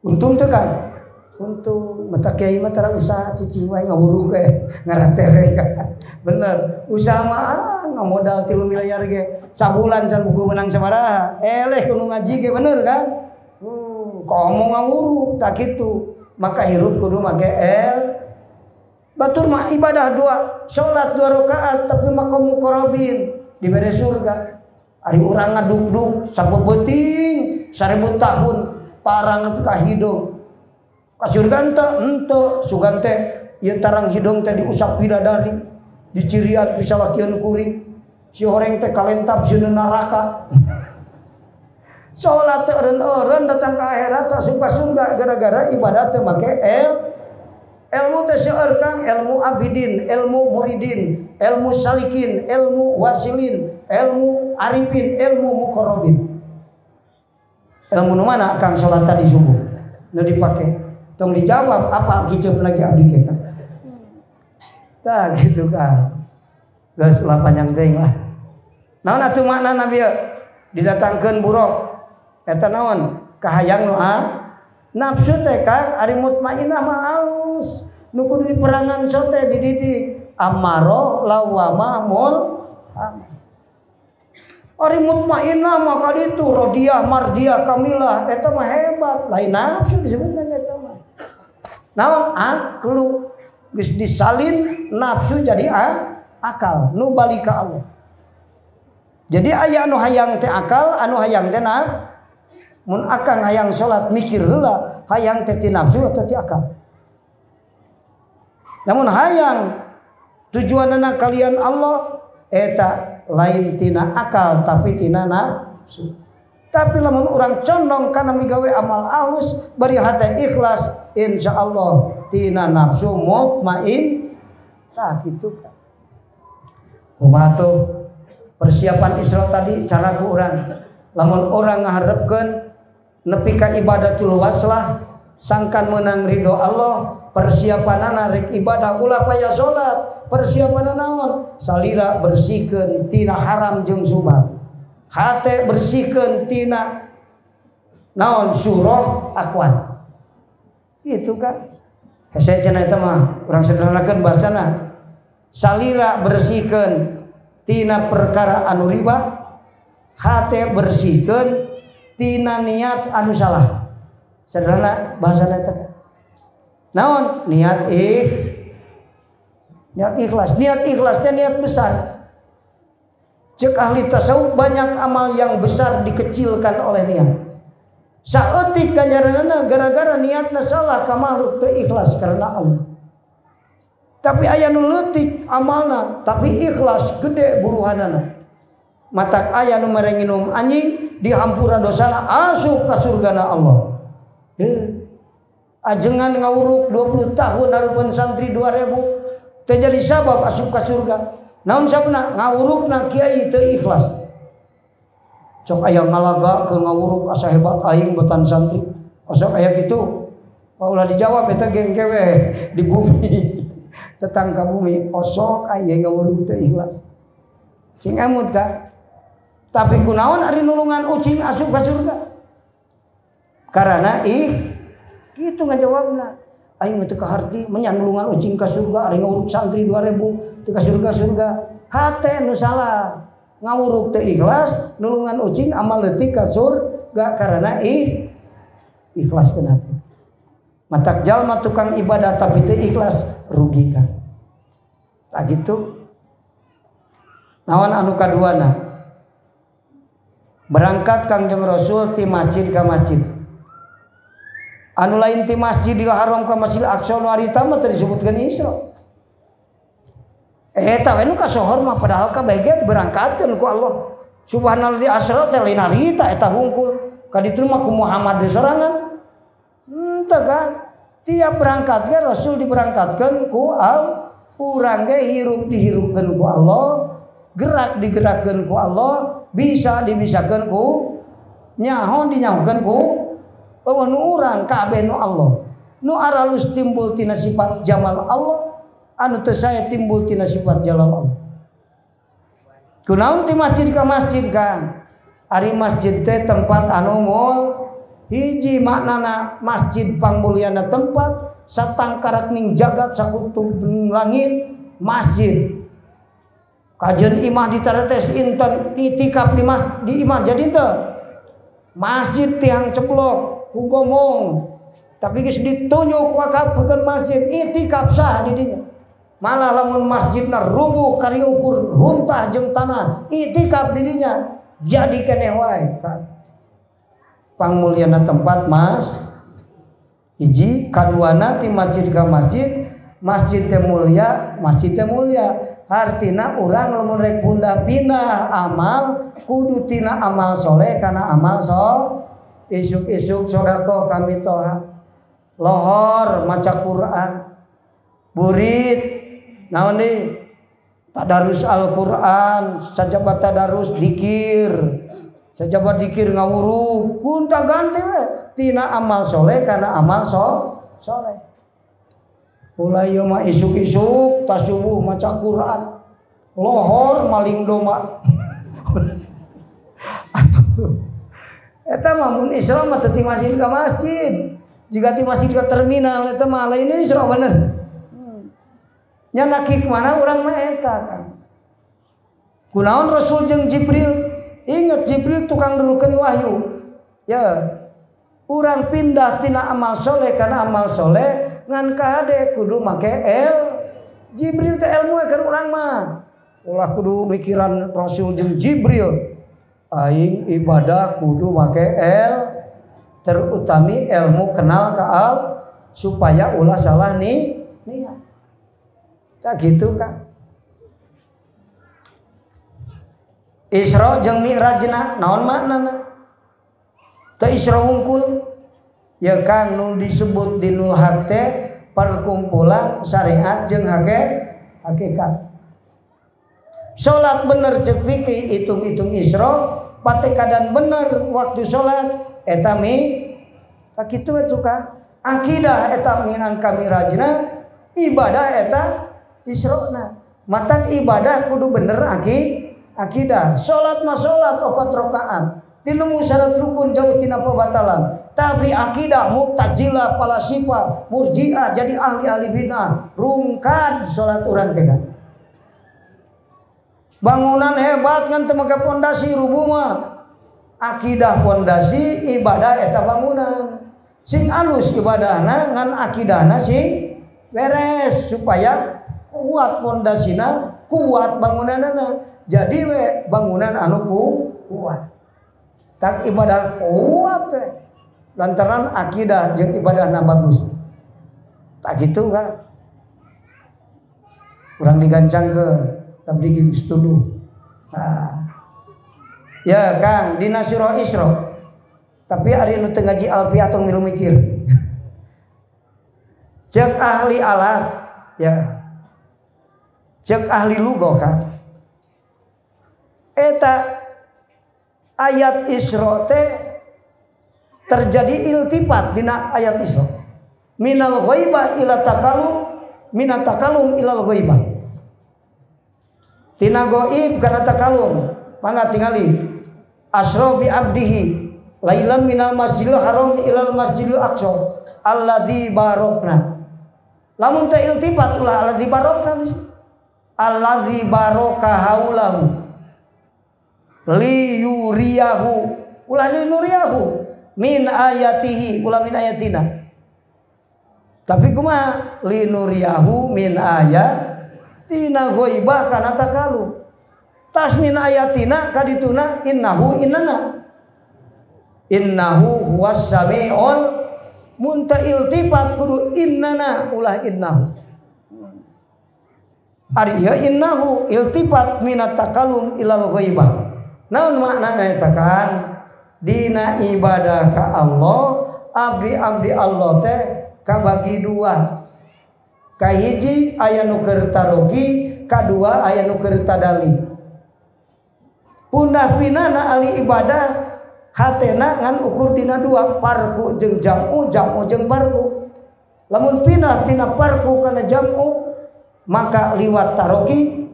Untung teu kan? Untung mata kiai mah tara usaha cicing wae ngawuruk we ngaratere. Bener, usaha mah ngamodal 3 miliar ge. Sabulan can buku menang sabaraha. Eleh kudu ngaji ge bener kan? Komo ngawuruk tak kitu. Maka hirup kudu make el. Batur mah ibadah dua, salat 2 rakaat tapi makom muqarrabin dibere surga. Ari urang ngaduk-duk sapeuting 1000 tahun tarang nepi ka hidung. Ka surga henteu, sugan teh ieu tarang hidung teh diusap bidadari, dicirian pisalakieun kuring. Si horeng teh kalentap sieun neraka. Salat teh eureun-eureun datang ka akhirat asup ka surga gara-gara ibadah teh make el. Ilmu teh seueur Kang, ilmu abidin, ilmu muridin, ilmu salikin, ilmu wasilin, ilmu arifin, ilmu muqarrabin. Ilmu nu mana Kang salat tadi subuh? Nu dipake. Tong dijawab apa kiceup lagi abdi kita. Tah gitu Kang. Geus ulah panjang teuing lah. Naon atuh makna Nabi didatangkeun buruk? Eta naon? Kahayang nu nafsu teh Kang ari mutmainah mah alus. Nu kudu diperangan sote dididik amaro lawama mul. Ari mutmainah mah kaditu rodiah mardiah kamilah eta mah hebat, lain nafsu disebutna eta mah. Naon aklu geus disalin nafsu jadi akal nu balik ka Allah. Jadi aya anu hayang teh akal, anu hayang teh nafsu. Mun akang hayang salat mikir heula, hayang teh ti nafsu atau ti akal. Namun hayang tujuanana kalian Allah eta lain tina akal tapi tina nafsu. Tapi lamun urang condong kana migawe amal alus bari hate ikhlas, insyaallah tina nafsu mutmain. Tah kitu kan. Kumaha tuh persiapan Isra tadi cara ku urang. Lamun urang ngaharepkeun nepi ka ibadatul waslah sangkan menang ridho Allah, persiapanana rek ibadah ulah paya salat, persiapanana naon? Salira bersihkeun tina haram jeung subhat. Hate bersihkeun tina naon? Surah akwan. Gitu kan. Hese cenah eta mah urang sederhanakeun bahasana. Salira bersihkeun tina perkara anu riba, hate bersihkeun tina niat anu salah. Sederhana bahasana eta. Naon? Niat niat ikhlas. Niat ikhlas teh niat besar. Cek ahli tasawuf banyak amal yang besar dikecilkan oleh niat. Saeutik ganjaranana gara-gara niatna salah ka makhluk teu ikhlas karena Allah. Tapi aya nu leutik amalna tapi ikhlas gede buruhanana. Matak aya nu mere nginum anjing dihampura dosana asup ka surgana Allah. Ajengan ngawuruk 20 tahun harupan santri 2000 teu jadi sabab asup ka surga. Naon sababna? Ngawurukna kiai teu ikhlas. Cok aya ngalaga keur ngawuruk asa hebat aing betan santri. Osok aya kitu. Ulah dijawab eta gengke we di bumi. Datang ka bumi osok aya ngawuruk teu ikhlas. Cing emut ka. Tapi kunaon ari nulungan ucing asup ka surga? Karena gitu ngajawabna. Aing teu kaharti menyan nulungan ucing ka surga ari ngawuruk santri 2000 teu ka surga-surga. Hate nu salah. Ngawuruk teu ikhlas, nulungan ucing amal leutik ka surga karena ikhlas kana hate. Matak jalma tukang ibadah tapi teu ikhlas rugi kan. Tak gitu. Naon anu kaduana? Berangkat Kangjeng Rasul ti masjid ka masjid. Anu lain ti Masjidil Haram ka Masjidil Aqsa nu harita mah teu disebutkeun Isra. Eta we nu kasohor mah padahal kabeh ge diberangkatkeun ku Allah. Subhanallah asra teh lain harita eta hungkul. Ka ditu mah ku Muhammad deui sorangan. Henteu kan. Tiap berangkat ge Rasul diberangkatkeun ku Allah. Urang ge hirup dihirupkeun ku Allah, gerak digerakkeun ku Allah, bisa dibisakeun ku, nyaho dinyahokeun ku. Bahwa nu urang kabeh nu Allah. Nu aralus timbul tina sifat jamal Allah, anu teu saya timbul tina sifat jalal Allah. Kunaon ti masjid ka masjid Kang? Ari masjid teh tempat anu mul hiji maknana masjid pangmulyana tempat satangkarak ning jagat sakutub ning langit masjid. Kajen imah ditaretes inten itikaf di di imah jadi teu. Masjid tiang ceplok ku gomong. Tapi geus ditunjuk wakafkeun masjid itikaf sah di dinya. Malah lamun masjidna rubuh kari ukur runtah jeung tanah itikaf di dinya jadi keneh wae. Pangmulyana tempat mas hiji kaduana ti masjid ka masjid, masjid teh mulia, masjid teh mulia. Artina urang lamun rek pindah amal kudu tina amal soleh kana amal sol isuk-isuk sedekah kami toha lohor maca Quran burit naon deui tadarus Al-Quran sajabat tadarus dikir sajabat dikir ngawuruh gonta ganti we tina amal soleh kana amal soleh. Ulah ieu mah isuk-isuk tas subuh maca Quran lohor maling domba. Atuh eta mah mun Isra mah teu ti masjid ka masjid jika ti masjid ka terminal eta mah lain Isra bener. Nya nakik mana urang mah eta kan. Kunaon Rasul jeung Jibril? Ingat Jibril tukang nurukeun wahyu. Ya, urang pindah tina amal soleh kana amal soleh ngan kahade kudu make el Jibril teh ilmu keur urang mah. Ulah kudu mikiran Rasul jeung Jibril. Aing ibadah kudu make el terutami ilmu kenal ka al supaya ulah salah nih niat. Tak gitu kan. Isra jeung Mi'rajna naon maknana? Teu Isra hungkul. Ya Kang nu disebut di Nul Haq teh perkumpulan syariat jeung hakikat. Salat bener cek fikih hitung-hitung Isra, patekadan bener waktu salat eta mi tak kitu we tukang. Akidah eta minangka Mi'rajna, ibadah eta Isrona. Matak ibadah kudu bener akidah. Salat mah salat 4 rakaat. Tinemu syarat rukun jauh tina pembatalan. Tapi akidah Mu'tazilah, falasifa, Murji'ah jadi ahli-ahli bid'ah. Rungkad salat urang teh kan. Bangunan hebat ngan teu make pondasi rubuh mah. Akidah pondasi, ibadah eta bangunan. Sing alus ibadahna ngan akidahna sing beres supaya kuat pondasina, kuat bangunanana. Jadi we bangunan anu kuat. Tak ibadah kuat we. Lantaran akidah jeung ibadahna bagus. Tak gitu kan. Kurang digancangkeun, tapi geus tuluh. Nah. Ya Kang, dina surah Isra. Tapi ari nu teu ngaji Alfiah tong milu mikir. Cek ahli alat ya. Cek ahli lugoh kan. Eta ayat Isra teh terjadi iltifat dina ayat Isra. Minal ghaibah ila takalum, minat takalum ilal ghaibah. Tina gaib kana takalum. Mangga tingali. Asra bi abdihi lailan minal masjidil haram ilal masjidil aqsa alladzi barokna. Lamun teh iltifat ulah alladzi barokna, alladzi baraka haulahu li yuriyahu ulah li nuriyahu min ayatihi ulah min ayatina. Tapi kumaha li nuriyahu min ayatina ghaibah kana takalu. Tas min ayatina kadituna innahu innana. Innahu huwas samiul munta iltifat kudu innana ulah innahu. Ari ieu innahu iltifat minat takalum ilal ghaibah. Naon maknana eta kan? Dina ibadah ka Allah, abdi-abdi Allah teh kabagi dua. Kahiji aya nu keur tarogi, kadua aya nu keur tadali. Punah pinana ahli ibadah hatena ngan ukur dina dua, parku jeung jam'u, jam'u jeung parku. Lamun pinah tina parku kana jam'u maka liwat taroki,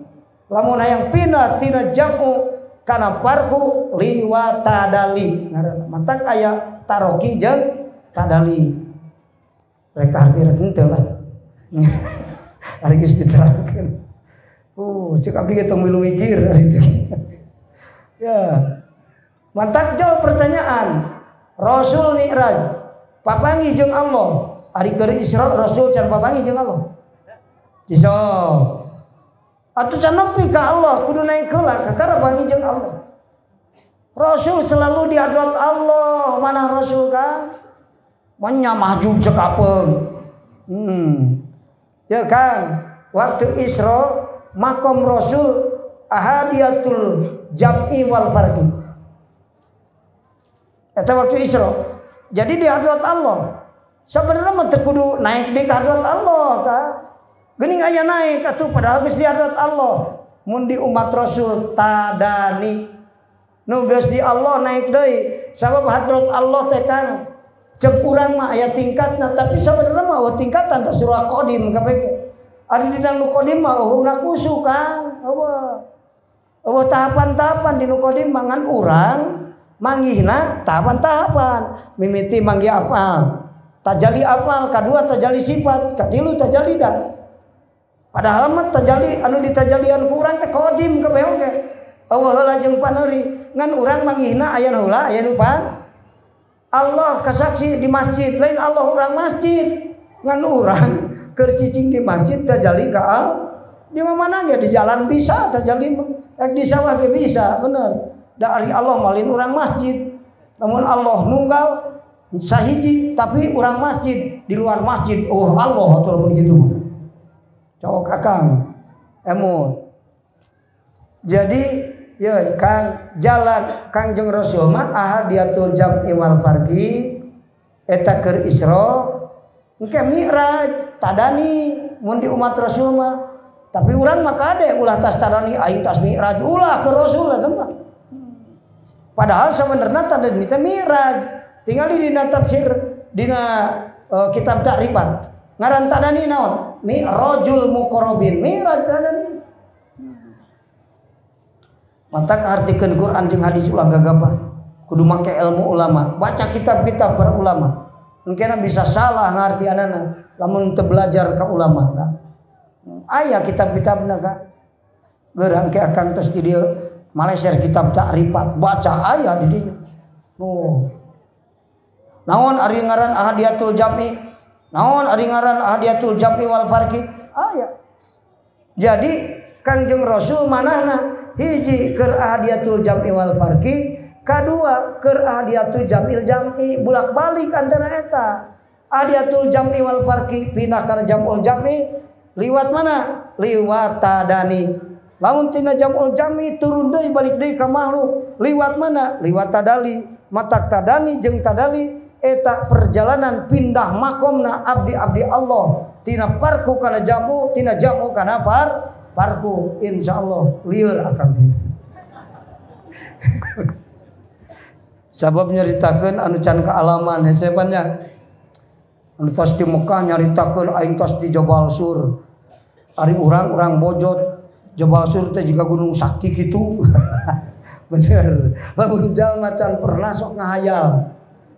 Lamun hayang pindah tina jam'u kana farqu liwat tadali. Ngaranna matak aya taroki jeung tadali. Rek arti rek henteu lah. Ari geus diterangkeun. Cek abdi ge tong milu mikir ari itu. Ya. Matak jawab pertanyaan. Rasul Mi'raj papanggih jeung Allah. Ari keur Isra Rasul can papanggih jeung Allah. Bisa. Atuh can nepi ka Allah kudu naik heula kakara panggih jeung Allah. Rasul selalu di hadrat Allah. Mana Rasul kan? Manya mahjub sekapeung. Ya kan, waktu Isra makom Rasul ahadiyatul jam'i wal farqi. Eta waktu Isra. Jadi di hadrat Allah. Sebenarnya mah teu kudu naik di hadrat Allah ka. Geuning aya naik atuh padahal geus di hadrat Allah. Mun di umat Rasul tadani. Nu geus di Allah naik deui. Sabab hadrat Allah teh kan cek urang mah aya tingkatna, tapi sebenarnya mah eueuh tingkatan da surah qadim kabeh ge. Ari dina nu qadim mah eueuh kusu kan. Eueuh. Eueuh tahapan-tahapan di nu qadim mah ngan urang manggihna tahapan-tahapan. Mimiti manggih afal, tajali afal, kadua tajali sifat, katilu tajali dan. Padahal mah tajali anu ditajalian ku urang teh qadim kabeh oge. Eueuh heula jeung paneuri, ngan urang manggihna aya nu heula aya nu pan. Allah kasaksi di masjid, lain Allah urang masjid. Ngan urang keur cicing di masjid tajali ka Allah. Di mana ge di jalan bisa tajali mah. Ek di sawah ge bisa, bener. Da ari Allah malin urang masjid. Namun Allah nunggal sahiji tapi urang masjid, di luar masjid oh Allah atuh lamun kitu mah. Cowok akang emut. Jadi ya Kang jalan Kangjeng Rasul mah ahadiyatul jam'i wal farqi eta keur Isra engke Mi'raj tadani mun di umat Rasul mah. Tapi urang mah kade ulah tas tadani aing tas Mi'raj ulah ke Rasul eta mah. Padahal sebenarnya tadani teh Mi'raj. Tinggal di dina tafsir dina kitab ta'rifat. Ngaran tadani naon? Mi'rajul muqarrabin. Mi'raj tadani. Matak artikeun Quran jeung hadis ulah gagabah. Kudu make ilmu ulama, baca kitab-kitab para ulama. Engkena bisa salah ngartianana lamun teu belajar ka ulama ka. Aya kitab-kitabna ka. Geurang ke akang tos di dieu maleser kitab ta'rifat, baca aya di dinya. Oh. Naon ari ngaran ahadiyatul jam'i? Naon ari ngaran ahadiyatul jam'i wal farqi? Aya. Jadi Kangjeng Rasul manahna hiji keur ahadiyatul jam'i wal farqi, kadua keur ahadiyatul jam'il jam'i, bulak-balik antara eta. Ahadiyatul jam'i wal farqi pindah kana jam'ul jam'i liwat mana? Liwat tadani. Lamun tina jam'ul jam'i turun deui balik deui ka makhluk, liwat mana? Liwat tadali. Matak tadani jeung tadali eta perjalanan pindah makomna abdi-abdi Allah tina farqu kana jam'u, tina jam'u kana farqu. Insyaallah lieur akang sih. Sabab nyaritakeun anu can kaalaman hesepannya. Anu tos di Mekah nyaritakeun aing tos di Jabal Sur. Ari urang-urang bojot Jabal Sur teh jiga gunung sakti kitu. Bener. Lamun jalma can pernah sok ngahayal.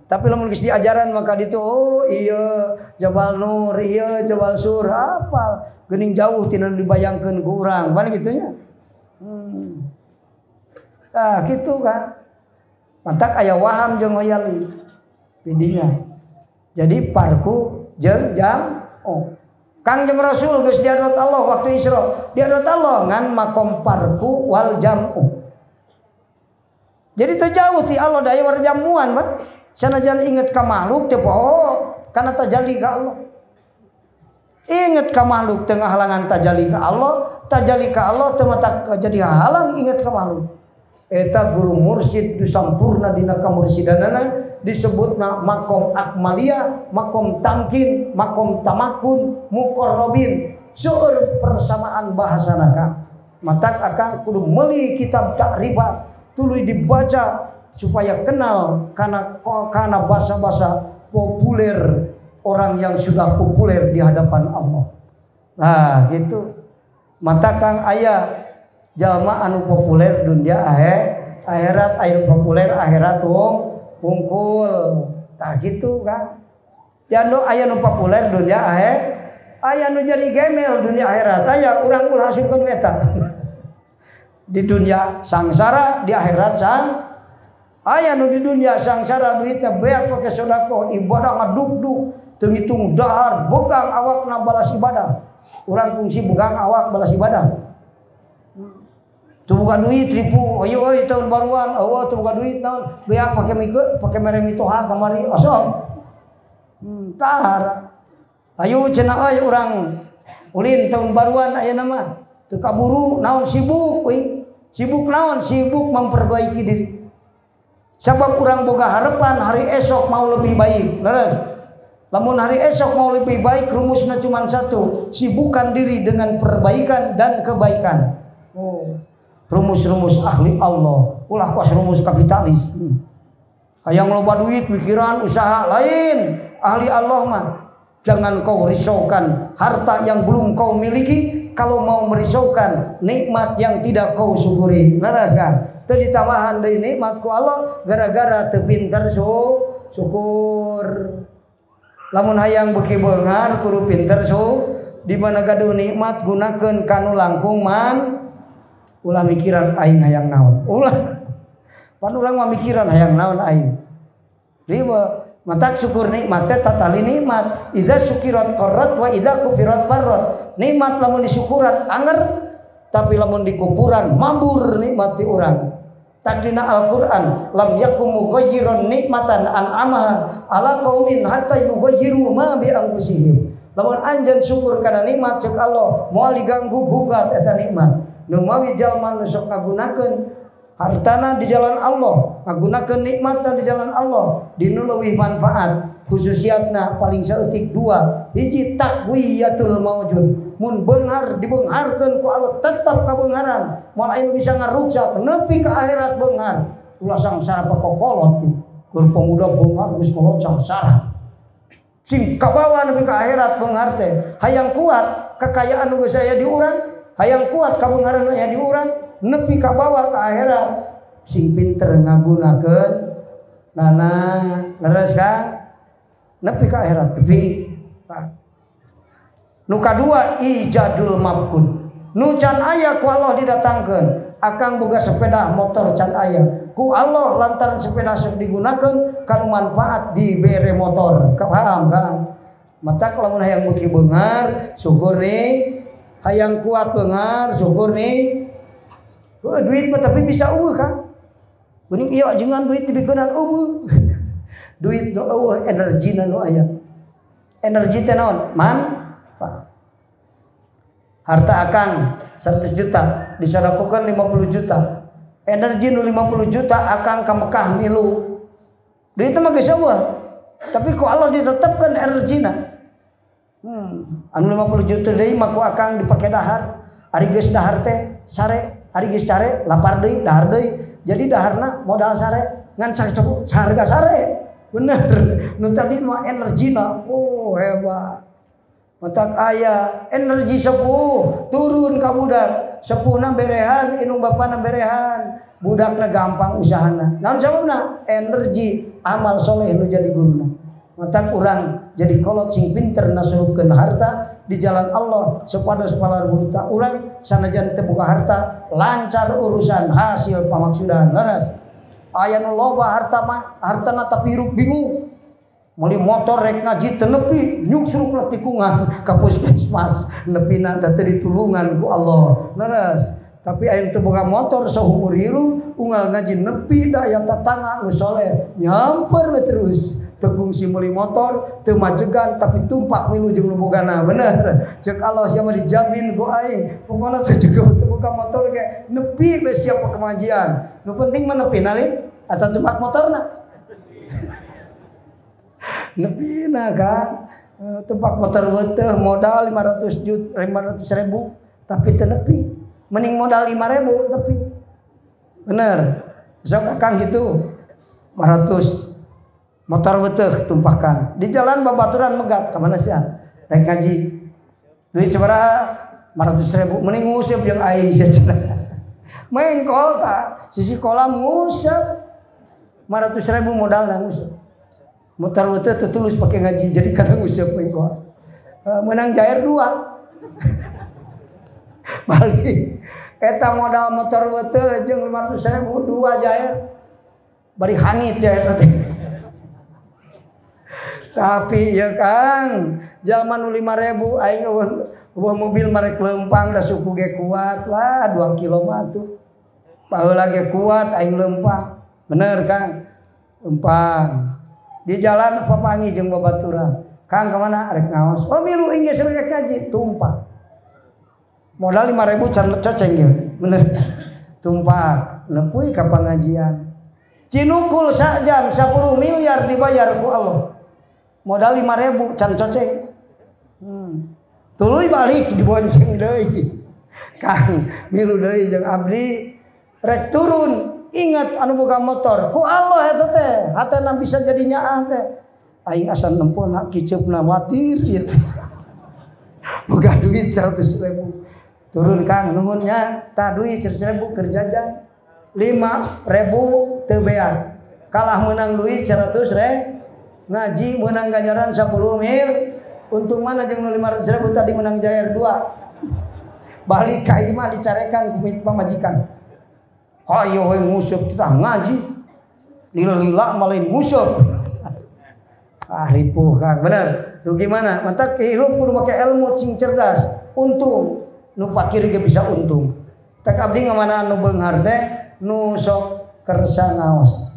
Tapi lamun geus diajaran maka ditu oh iya Jabal Nur, iya Jabal Sur, apal. Geuning jauh tina dibayangkeun ku urang, pan kitu nya. Tah kitu kan. Mantak aya waham jeung hoyali pidinya. Jadi parku jeung jam oh. Kangjeng Rasul geus diadrat Allah waktu Isra. Diadrat Allah ngan makom parku wal jam'u. Jadi teu jauh ti Allah da aya warjamuan mah. Sanajan inget ka makhluk teu poho kana tajalli ka Allah. Inget ka makhluk teu ngahalangan tajalli ka Allah, tajalli ka Allah teu matak jadi halang inget ka makhluk. Eta guru mursyid du sampurna dina kamursidanana disebutna makom akmaliyah, makom tamkin, makom tamakun, muqarrabin. Seueur persamaan bahasana ka. Matak akang kudu meuli kitab ta'rifat, tuluy dibaca supaya kenal kana bahasa-bahasa populer orang yang sudah populer di hadapan Allah. Nah, gitu. Mata kang aya Jalma anu populer dunia akhirat, anu populer akhirat wong wungkul. Tah kitu kan. Ya nu aya nu populer dunia akhirat, aya nu jadi gemel dunia akhirat. Aya urang ulah asupkeun eta. Di dunia sangsara, di akhirat sang. Aya nu di dunia sangsara duitnya beak pakai sedekah, ibadah ngaduk-duk, teu ngitung dahar, begang awakna balas ibadah. Urang kungsi begang awak balas ibadah. Teu boga duit ripu, ayo euy tahun baruan, eueuh teu boga duit naon, beak pake mike, pake mere mitoha kamari, osok. Tar. Ayo cenah euy urang ulin tahun baruan ayeuna mah. Teu kaburu naon sibuk euy. Sibuk naon? Sibuk memperbaiki diri. Sebab urang boga harapan hari esok mau lebih baik. Leres. Lamun hari esok mau lebih baik rumusnya cuma satu, sibukkan diri dengan perbaikan dan kebaikan. Oh. Rumus-rumus ahli Allah, ulah kuas rumus kapitalis. Hayang loba duit, pikiran, usaha lain. Ahli Allah mah jangan kau risaukan harta yang belum kau miliki, kalau mau merisaukan nikmat yang tidak kau syukuri. Leres kan? Teu ditambahan deui nikmat ku Allah gara-gara teu pinter syukur. Lamun hayang beuki beunghar kudu pinter di mana gaduh nikmat gunakeun kanu langkung man. Ulah mikiran aing hayang naon. Ulah. Pan urang mah mikiran hayang naon aing. Riba matak syukur nikmat teh tatali nikmat. Idza syukirat qarrat wa idza kufirat parrat. Nikmat lamun disyukuran anger, tapi lamun dikufuran mabur nikmat ti urang. Takdina Al-Qur'an lam yakum mughayyiran nikmatan an'amaha ala qaumin hatta yughayyiru ma bi anfusihim. Lamun anjeun syukur kana nikmat cek Allah moal diganggu gugat eta nikmat. Nu mawi jalma nu sok ngagunakeun hartana di jalan Allah, ngagunakeun nikmatna di jalan Allah, dinu leuwih manfaat. Khususiatna paling saeutik dua, hiji taqwiyatul maujud. Mun beunghar dibeungharkeun ku Allah tetep kabeungharan, moal aya nu bisa ngaruksak nepi ka akhirat beunghar. Ulah sangsara pakokolot keur pemuda beunghar geus kolot sangsara. Sing kabawa nepi ka akhirat beunghar teh, hayang kuat kekayaan nu geus aya di urang, hayang kuat kabeungharan aya di urang, nepi kabawa ka akhirat. Sing pinter ngagunakeun nana leres kan? Nepi ka akhirat nepi. Nu kadua ijadul mafqud. Nu can aya ku Allah didatangkeun. Akang boga sepeda motor can aya. Ku Allah lantaran sepeda sok digunakeun kanu manfaat dibere motor. Paham kan? Matak lamun hayang beuki beunghar syukur nih. Hayang kuat beunghar syukur nih. Oh, duit mah tapi bisa eueuh kan? Geuning ieu ajengan duit dibikeunan eueuh. Duit nu eueuh energina nu aya. Energi teh naon? Manfaat. Harta akang 100 juta disedekahkeun 50 juta. Energi nu 50 juta akang ka Mekah milu. Duit mah geus eueuh. Tapi ku Allah ditetepkeun energina. Anu 50 juta deui mah ku akang dipake dahar. Ari geus dahar teh sare, ari geus sare lapar deui, dahar deui. Jadi daharna modal sare ngan saharga sare. Bener. Nu tadi mah energina. Oh hebat. Matak aya energi sepuh turun ka budak. Sepuhna berehan, indung bapana berehan. Budakna gampang usahana. Naon sababna? Energi amal soleh nu jadi guruna. Matak urang jadi kolot sing pinter nasurupkeun harta di jalan Allah supados palar buta urang sanajan teu boga harta lancar urusan hasil pamaksudan. Leres. Aya nu loba harta mah hartana tapi hirup bingung. Meuli motor rek ngaji teu nepi nyungsrukna tikungan ka puskesmas nepina da teu ditulungan ku Allah. Leres. Tapi aya nu teu boga motor saumur hirup unggal ngaji nepi da aya tatangga nu soleh nyamper we terus. Teu kungsi meuli motor teu majegan tapi tumpak milu jeung nu bogana. Bener. Cek Allah sia mah dijamin ku aing. Pokona teu juga teu boga motor ge nepi we siap pengajian. Nu penting mah nepi nali atau tumpak motorna. Nepina kan tumpak motor weteh modal 500 juta 500 ribu tapi teu nepi. Mending modal 5.000 tapi. Bener. Sok akang gitu 500 motor weteh tumpahkan di jalan babaturan megat ka mana sia rek ngaji duit sabaraha 500.000 mending nguseup jeung aing sia cenah. Mengkol ka sisi kolam ngusep 500.000 modalna ngusep. Mutar teu tulus pake ngaji jadi kadang ngusep mengkol. Menang jair 2. Balik eta modal motor weteu jeung 500.000 2 jair. Bari hangit jair teh. Tapi ya Kang, zaman nu 5.000 aing eueuh mobil marek lempang da suku ge kuat lah 2 kilo mah tuh. Baheula ge kuat aing lempang. Bener Kang? Lempang. Di jalan papangi jeung babaturan. Kang kemana? Arek ngaos. Oh milu inggih sareng ngaji, tumpah. Modal 5.000 can coceng ge. Bener. Tumpah, nepi ka pangajian. Cinukul sak jam 10 miliar dibayar ku Allah. Modal 5.000 can coceng. Tuluy balik dibonceng deui. Kang milu deui jeung abdi rek turun ingat anu boga motor ku Allah eta teh hatena bisa jadi nyaah teh. Aing asa nempona kiceupna watir ieu teh. Boga duit 100.000. Turun Kang nuhun nya tah duit 100.000 keur jajan. 5.000 teu beak. Kalah meunang duit 100.000 ngaji menang ganjaran 10 mil. Untung mana jeung nu 500.000 tadi menang jair 2. Balik ka imah dicarekan ku pamajikan. Hayo we nguseup tah ngaji. Lila-lila malain nguseup. Ah ripuh Kang, bener. Rugi mana? Mantap hirup kudu make ilmu cing cerdas. Untung nu fakir ge bisa untung. Tak abdi ngamanaan nu beunghar teh nu sok kersa ngaos.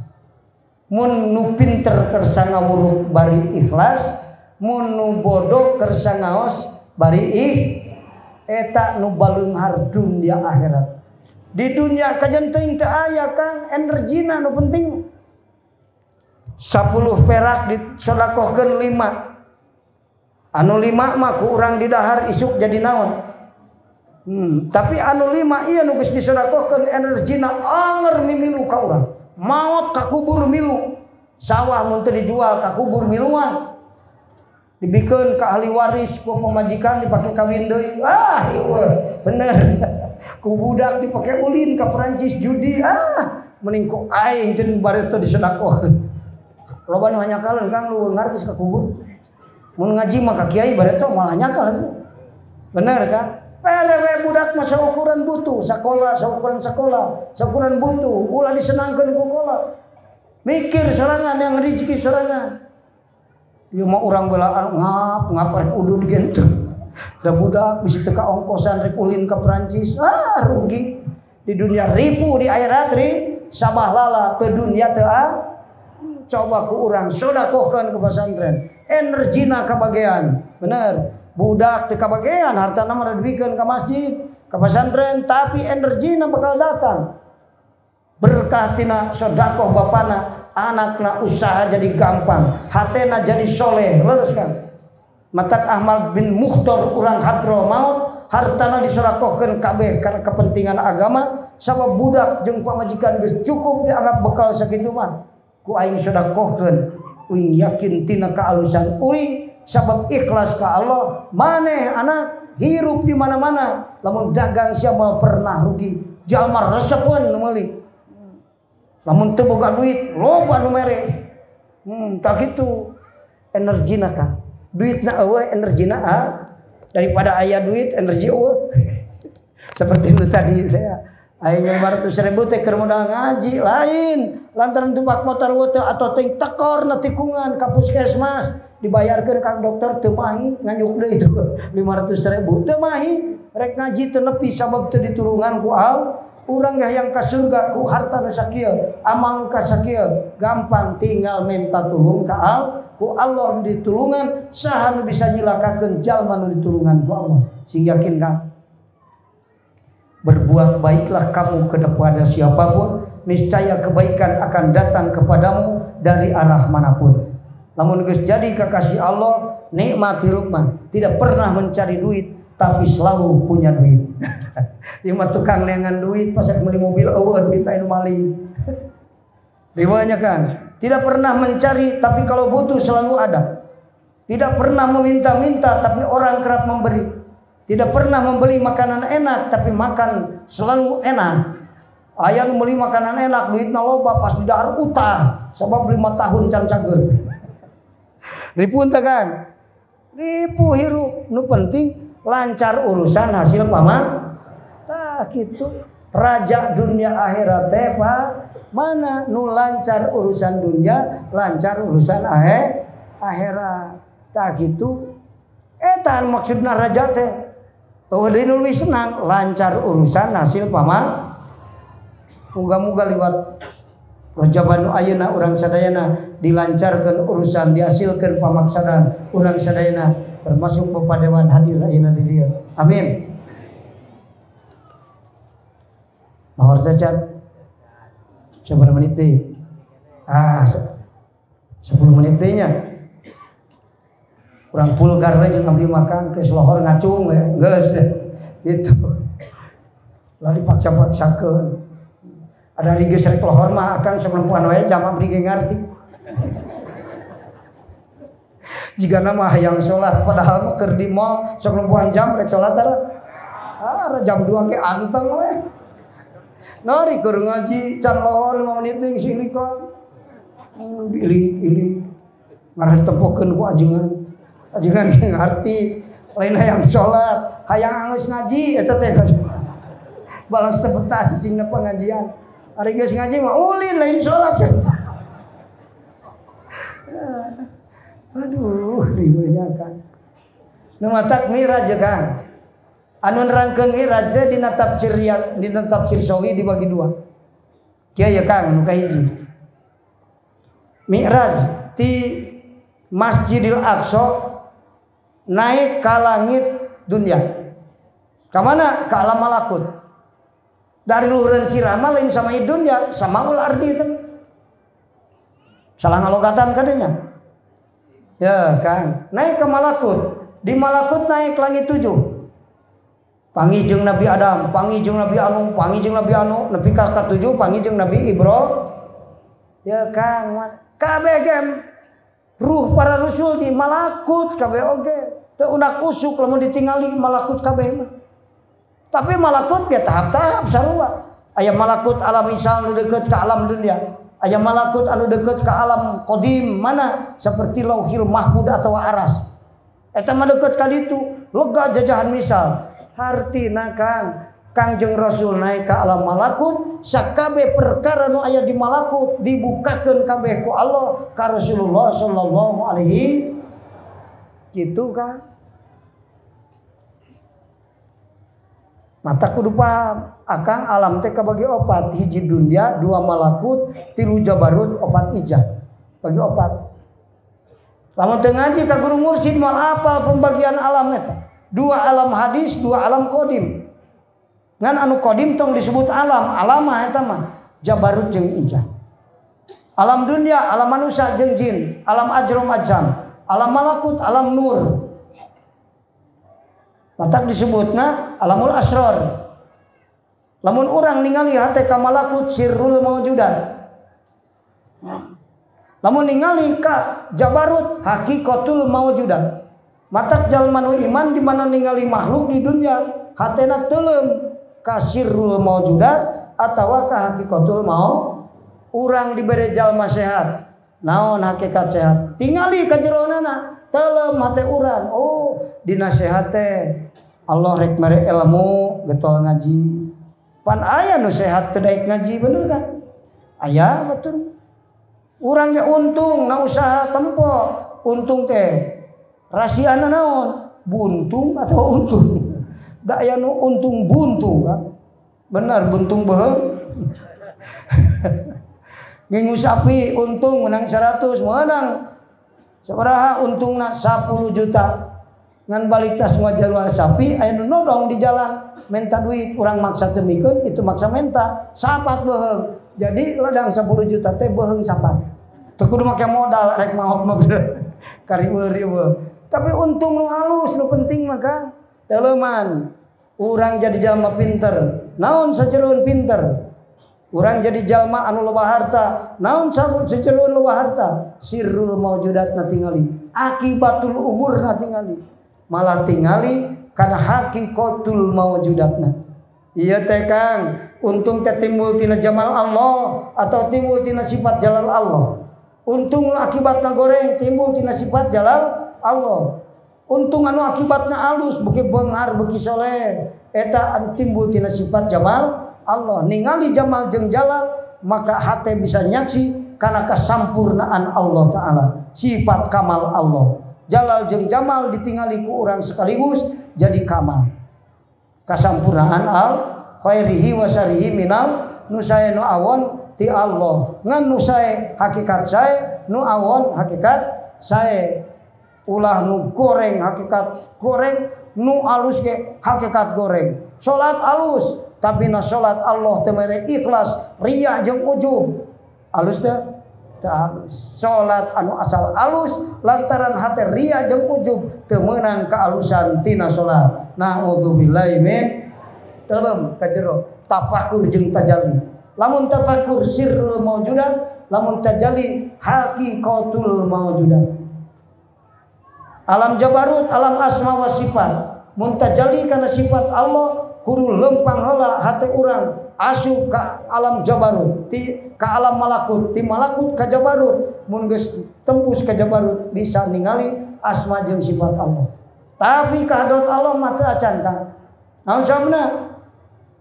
Mun nu pinter kersa ngawuruk bari ikhlas, mun nu bodoh kersa ngaos bari eta nu baleunghar dunia akhirat. Di dunia kajen teuing teu aya Kang, energina nu penting. 10 perak disodakohkeun 5. Anu 5 mah ku urang didahar isuk jadi naon. Tapi anu 5 ieu nu geus disodakohkeun energina anger mimilu ka urang. Maot ka kubur milu. Sawah mun teu dijual ka kubur miluan. Dibikeun ka ahli waris ku pamajikan dipake kawin deui. Ah, ieu bener. Ku budak dipake ulin ka Perancis judi. Ah, mending ku aing teu bareto disodakohkeun. Loba nu hanyakalan Kang lu beunghar geus ka kubur. Mun ngaji mah ka kiai bareto malah nyakal atuh. Bener Kang? Pere budak mah saukuran butuh, sakola saukuran sekolah, saukuran butuh, ulah disenangkeun ku kola. Mikir sorangan yang rezeki sorangan. Ieu mah urang belaan ngap ngap rek udud ge teu. Da budak bisi teu kaongkosan rek ulin ka Perancis, ah rugi. Di dunia ripu di akhirat ri sabah lala teu dunia teu ah. Coba ku urang sodakohkeun ke pesantren, energina kabagean, bener. Budak teu kabagean hartana mah dibikeun ka masjid, ka pesantren, tapi energina bakal datang. Berkah tina sodakoh bapana, anakna usaha jadi gampang, hatena jadi soleh, leres kan? Matak Ahmad bin Mukhtar urang Hadramaut, hartana disodakohkeun kabeh karena kepentingan agama, sabab budak jeung pamajikan geus cukup dianggap bekal sakitu mah. Ku aing sodakohkeun, uing yakin tina kaalusan uing sabab ikhlas ka Allah. Maneh anak hirup di mana-mana, lamun dagang sia moal pernah rugi, jalma resepeun nu meuli. Lamun teu boga duit, loba nu mere. Tak kitu energina ka. Duitna eueuh, energina ah. Daripada aya duit, energi eueuh. Seperti nu tadi saya. Aing 500.000 teh keur modal ngaji lain lantaran tumpak motor teu atau teuing tekor na tikungan ka puskesmas dibayarkeun ka dokter teu mahi nganyuk deui itu 500.000 teu mahi rek ngaji teu nepi sabab teu ditulungan ku Allah. Urang hayang ka surga ku harta nu sakieu amal nu kasakieu gampang tinggal minta tulung ka Allah ku Allah ditulungan saha nu bisa nyilakakeun jalma nu ditulungan ku Allah. Sing yakin Kang, berbuat baiklah kamu kepada siapapun, niscaya kebaikan akan datang kepadamu dari arah manapun. Lamun geus jadi kekasih Allah, nikmat hirup mah tidak pernah mencari duit, tapi selalu punya duit. Ieu mah tukang neangan duit pas beli mobil eueuh duit anu maling. Riwayatnya kan, tidak pernah mencari tapi kalau butuh selalu ada. Tidak pernah meminta-minta tapi orang kerap memberi. Tidak pernah membeli makanan enak tapi makan selalu enak. Aya nu meuli makanan enak duitna loba pas didahar utang sabab 5 tahun can cager. Ripun teh Kang. Ripu hirup nu penting lancar urusan hasil paman. Tah kitu. Raja dunia akhirat teh Pak, mana nu lancar urusan dunia, lancar urusan akhirat. Tah kitu. Eta maksudna raja teh. Eueuh deui nu leuwih senang lancar urusan hasil paman. Muga-muga liwat Rajaban nu ayeuna urang sadayana dilancarkeun urusan, dihasilkeun pamaksadan urang sadayana termasuk Bapak Dewan hadir ayeuna di dieu. Amin. Mahor teh can. Sabaraha menit deui? Ah, 10 menit deui nya. Urang pulgar we jeung abdi makan geus lohor ngacung we geus gitu. Lah dipaksa-paksakeun. Ada geus rek lohor mah akang samelempuan wae jam abdi ge ngarti. Jigana mah hayang salat padahal mah keur di mall samelempuan jam rek salat tara. Ah, jam 2 ge anteng we. Nari keur ngaji can lohor 5 menit deui silikon. Ilik-ilik ngarah ditempokeun ku ajengan. Ajengan ge ngarti lain hayang salat, hayang anggeus ngaji eta teh. Balas teu betah cicingna pengajian. Ari geus ngaji mah ulin lain salat. Aduh, riweuhnya kan. Nu matak miraj Kang. Anu nerangkeun miraj teh dina tafsir dina tafsir Sawi dibagi dua. Kieu ya Kang nu kahiji. Mi'raj ti Masjidil Aqsa naik ka langit dunia. Ka mana? Ka alam malakut. Dari luhureun sirah mah lain sama dunia, sama ul ardi teh. Salah ngalogatan kadenya. Ya Kang, naik ke malakut. Di malakut naik langit 7. Panggih jeung Nabi Adam, panggih jeung Nabi Anu, panggih jeung Nabi Anu, nepi ka ka-7 panggih jeung Nabi Ibrahim. Ya Kang, kabeh ge ruh para rasul di malakut kabeh oge. Teu undak usuk lamun ditingali malakut kabeh mah. Tapi malakut ge tahap-tahap sarua. Aya malakut alam misal nu deukeut ka alam dunia. Aya malakut anu deukeut ka alam qadim mana seperti Lauhil Mahfud atau Aras. Eta mah deukeut ka ditu, lega jajahan misal. Hartina Kang, Kangjeng Rasul naik ka alam malakut, sakabeh perkara nu aya di malakut dibukakeun kabeh ku Allah ka Rasulullah sallallahu alaihi kitu Kang. Mata kudu paham, akang alam teh kabagi opat, hiji dunia, 2 malakut, 3 jabarut, 4 ijah. Bagi opat. Lamun teu ngaji ka guru mursyid moal apal pembagian alam eta. 2 alam hadis, 2 alam kodim. Ngan anu kodim tong disebut alam, alamah eta mah jabarut jeung ijah. Alam dunia, alam manusia jeung jin, alam ajrom ajam, alam malakut, alam nur. Matak disebutna alamul asror. Lamun urang ningali hate ka malakut sirrul maujudat. Lamun ningali ka jabarut hakikatul maujudat. Matak jalma nu iman di mana ningali makhluk di dunia hatena teuleum ka sirrul maujudat atawa ka hakikatul mau. Urang dibere jalma sehat. Naon hakikat sehat? Tingali ka jeronana teuleum hate urang. Oh, dina sehat teh Allah rek mere ilmu getol ngaji. Pan aya nu sehat teu daek ngaji bener kan? Aya betul. Urang ge untung na usaha tempo. Untung teh rasiana naon? Buntung atau untung? Da aya nu untung buntung kan? Bener buntung beuheung. Ngingu sapi untung menang 100, menang sabaraha untungna 10 juta. Ngan balik tas ngajual sapi aya nu nodong di jalan minta duit, urang maksa teu mikeun itu maksa menta sapat beuheung. Jadi ladang 10 juta teh beuheung sapat. Teu kudu make modal rek maot mah bener. Kariweuh-riweuh. Tapi untung nu halus nu penting mah Kang. Teuleman urang jadi jalma pinter. Naon sajeroeun pinter? Urang jadi jalma anu loba harta. Naon sajeroeun loba harta? Sirrul maujudat na tingali. Akibatul umur na tingali. Malah tingali kana hakikatul maujudatna. Iya teh Kang, untung teh timbul tina jamal Allah atau timbul tina sifat jalal Allah. Untung nu akibatna goreng timbul tina sifat jalal Allah. Untung anu akibatna alus beuki beunghar beuki soleh eta anu timbul tina sifat jamal Allah. Ningali jamal jeung jalal maka hate bisa nyaksi kana kasampurnaan Allah Ta'ala, sifat kamal Allah. Jalal jeung jamal ditingali ku urang sekaligus jadi kamal. Kasampurnaan al khairihi wa syarrihi minal nu sae nu awon ti Allah. Ngan nu sae hakikat sae, nu awon hakikat sae. Ulah nu goreng hakikat goreng, nu alus ge hakikat goreng. Salat alus tapi na salat Allah teu mere ikhlas, riya jeung ujub. Alus teu? Teu alus. Salat anu asal alus lantaran hate riya jeung ujub teu meunang kaalusan tina salat. Na'udzubillahi min dalam kajero tafakur jeung tajalli. Lamun tafakur sirrul maujudat, lamun tajalli haqiqatul maujudat. Alam jabarut, alam asma wa sifat. Mun tajalli kana sifat Allah kudu lempang heula hate urang asup ka alam jabarut, ti ka alam malakut, ti malakut ka jabarut. Mun geus tembus ka jabarut bisa ningali asma jeung sifat Allah. Tapi ka hadrat Allah mah teu acan Kang. Naon sababna?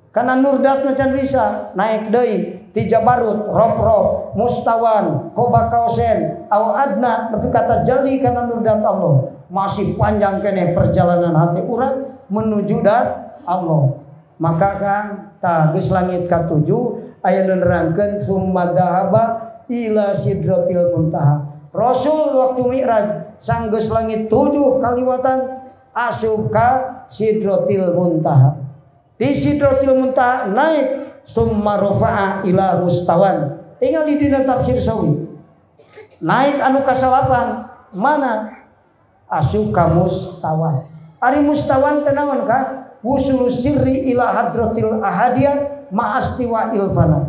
Karena nurdat macan bisa naik deui ti jabarut, rob-rob, mustawan, qoba kausen, aw adna nepi ka tajalli kana nurdat Allah. Masih panjang keneh perjalanan hati urang menuju dat Allah. Maka Kang, tah geus langit ka-7 aya nu nerangkeun summa dhahaba ila sidratil muntaha. Rasul waktu Mi'raj sanggeus langit 7 kaliwatan asup ka sidratil muntaha. Di sidratil muntaha naik summa rafa'a ila mustawan. Tinggal di dina tafsir Sawi. Naik anu kasalapan mana? Asup ka mustawan. Ari mustawan teh naon Kang? Wusulus sirri ila hadratil ahadiyah ma'astiwa ilfana.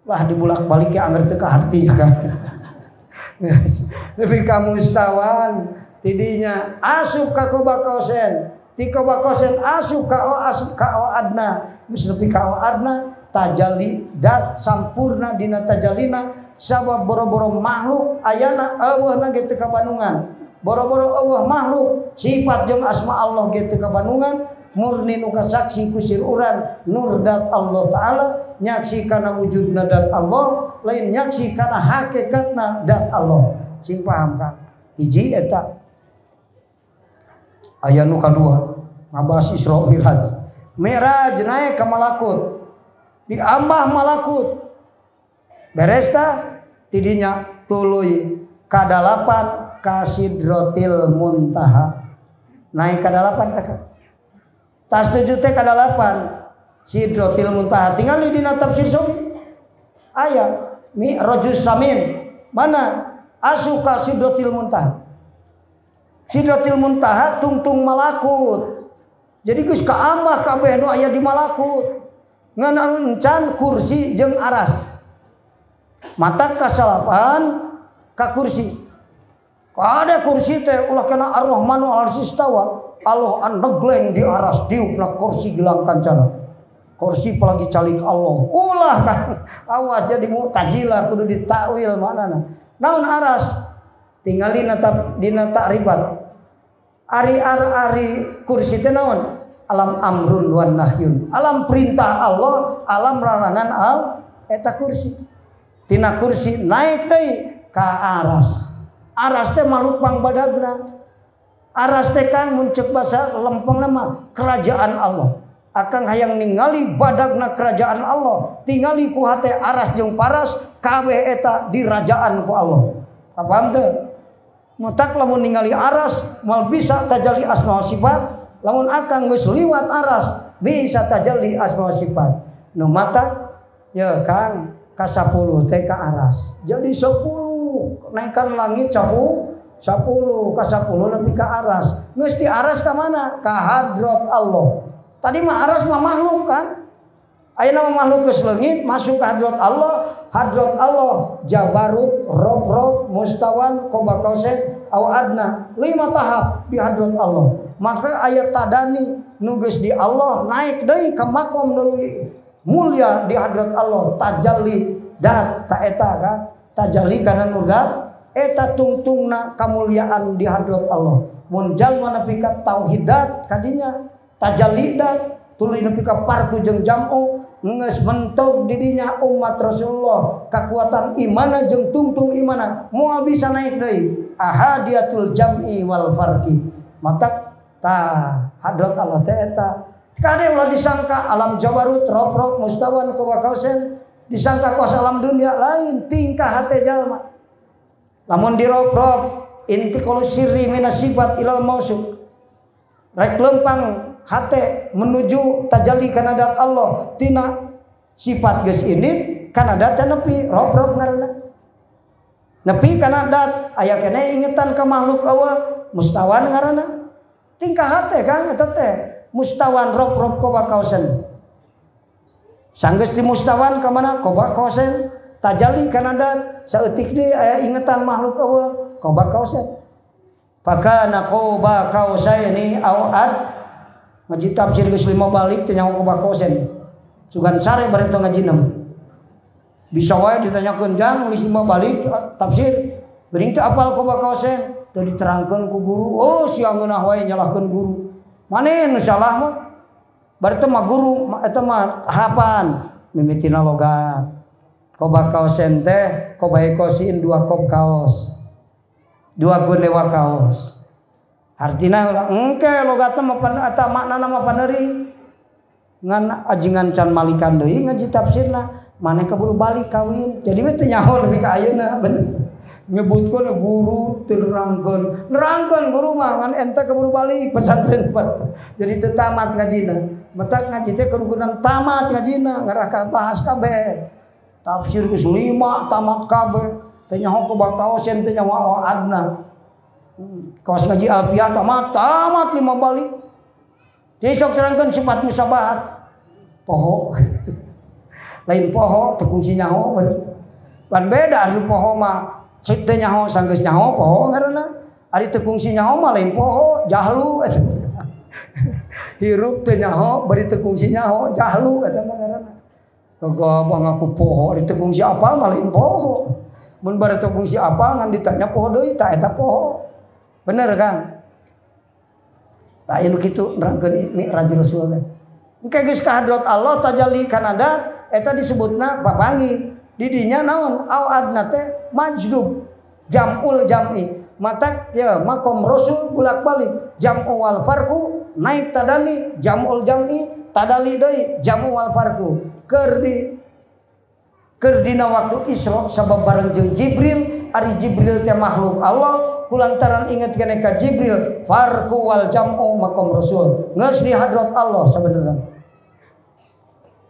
Lah dibulak-balik ya angger teu kaharti Kang. Lebih ka mustawan tidinya asup ka qoba kausen, ti qoba kausen asup ka o asup ka o adna, geus nepi ka o adna tajalli dat sampurna dina tajallina sabab boro-boro makhluk ayana eueuhna ge teu kabandungan. Boro-boro eueuh makhluk sifat jeung asma Allah ge teu kabandungan, murni nu kasaksi ku sir urang nur dat Allah Ta'ala, nyaksi kana wujudna dat Allah, lain nyaksi kana hakikatna dat Allah. Sing paham Kang? Hiji eta. Aya nu kadua ngabahas Isra Mi'raj. Mi'raj naik ka malakut. Diambah malakut. Beres tah tidinya tuluy kadalapan ka sidratil muntaha. Naik kadalapan teh. Tas 7 teh kadalapan sidratil muntaha. Tinggal di dina tafsir Sawi. Aya Mi'rajus Samin. Mana? Asuka sidratil muntaha. Sidratil muntaha tungtung malakut. Jadi geus kaambah kabeh nu aya di malakut. Ngan anu encan kursi jeung aras. Mata kasalapan ka kursi. Ada kursi teh ulah kena Ar-Rahmanu al-Arsistawa. Allah anegleng di aras diukna kursi gelang kancana. Kursi apalagi calik Allah. Ulah kan awas jadi mu'tazilah kudu ditakwil maknana. Naon aras? Tinggal dina ta'rifat. Ari ari kursi teh naon? Alam amrun wan nahyun. Alam perintah Allah, alam larangan al eta kursi. Tina kursi naik deui ka aras. Aras teh makhluk pangbadagna. Aras teh Kang mun ceuk basa lempengna mah kerajaan Allah. Akang hayang ningali badagna kerajaan Allah, tingali ku hate aras jeung paras kabeh eta dirajaan ku Allah. Paham teu? Mutak lamun ningali aras moal bisa tajalli asma wa sifat, lamun akang geus liwat aras bisa tajalli asma wa sifat. Nu matak ya Kang ka 10 teh ka aras. Jadi 10 naikkan langit 10 ka 10 nepi ka aras. Geus ti aras ka mana? Ka hadrat Allah. Tadi mah aras mah makhluk kan. Ayeuna mah makhluk geus leungit masuk ka hadrat Allah, hadrat Allah jabarut, rob-rob, mustawan, qoba kausen, aw adna, 5 tahap di hadrat Allah. Maka ayat tadani Nu geus di Allah naik deui ka makom nu leuwih mulia di hadrat Allah tajalli dat ta eta kan tajalli kana nur dat eta tungtungna kamuliaan di hadrat Allah. Mun jalma nepi ka tauhidat kadinya tajalli dat tuluy nepi ka parku jeung jam'u geus mentog di dinya umat Rasulullah kakuatan imana jeung tungtung imana moal bisa naik deui ahadiatul jam'i wal farqi matak ta hadrat Allah teh eta kade ulah disangka alam jabarut rob-rob mustawan kubakausen disangka kuasa alam dunia lain tingkah hate jalma lamun dirob-rob intiqalu sirri minas sifat ilal mausuf rek lempang hate menuju tajalli kana dat Allah tina sifat geus ini kana dat can nepi rob-rob ngaranna nepi kana dat aya keneh ingetan ka makhluk Allah mustawan ngaranna tingkah hate Kang eta teh mustawan rob-rob kobakausen sanggeus di mustawan ka mana kobakausen tajalli kana dat saeutik deui aya ingetan makhluk Allah kobakausen fakana kobakausaini aw ad ngaji tafsir geus 5 balik teh nyaho kobakausen sugan sare bari teu ngaji 6 bisa wae ditanyakeun jang geus 5 balik tafsir geuning teu apal kobakausen teu diterangkeun ku guru oh sia ngeunah wae nyalahkeun guru maneh nu salah mah bari teh mah guru eta mah tahapan mimitina logat kobakausen teh kobaikosin dua kop kaos dua gundewa kaos artina engke logatna mah eta maknana mah paneuri ngan ajingan can malikan deui ngaji tafsirna maneh kaburu balik kawin jadi we teu nyaho nepi ka ayeuna bener nyebutkeun guru teu nerangkeun nerangkeun guru mah ngan ente kaburu balik pesantren jadi teu tamat ngajina matak ngaji teh kudu tamat ngajina ngarah ka bahas kabeh tafsir geus 5 tamat kabeh teu nyaho kobakausen teu nyaho adna kawas ngaji alfiah tamat tamat 5 balik jadi sok terangkeun sifat musabahat poho lain poho teu kungsi nyaho pan beda ari poho mah teu nyaho sanggeus nyaho poho ngaranna ari teu kungsi nyaho mah lain poho jahlu hirup teu nyaho bari teu kungsi nyaho jahlu eta mah ngaranna kagak ngaku poho ari teu kungsi apal mah lain poho mun bari teu kungsi apal ngan ditanya poho deui tah eta poho bener Kang tah anu kitu nerangkeun mi'raj Rasul teh engke geus ka hadrat Allah tajalli kana dat eta disebutna papangi di dinya naon au adna teh majdub jam'ul jam'i matak ya makom Rasul bolak-balik jam'u wal farqu naik tadani jam'ul jam'i tadali deui jam'u wal farqu keur di keur dina waktu Isra sabab bareng jeung Jibril ari Jibril teh makhluk Allah kulantaran inget keneh ka Jibril farqu wal jam'u makom Rasul geus di hadrat Allah sabenerna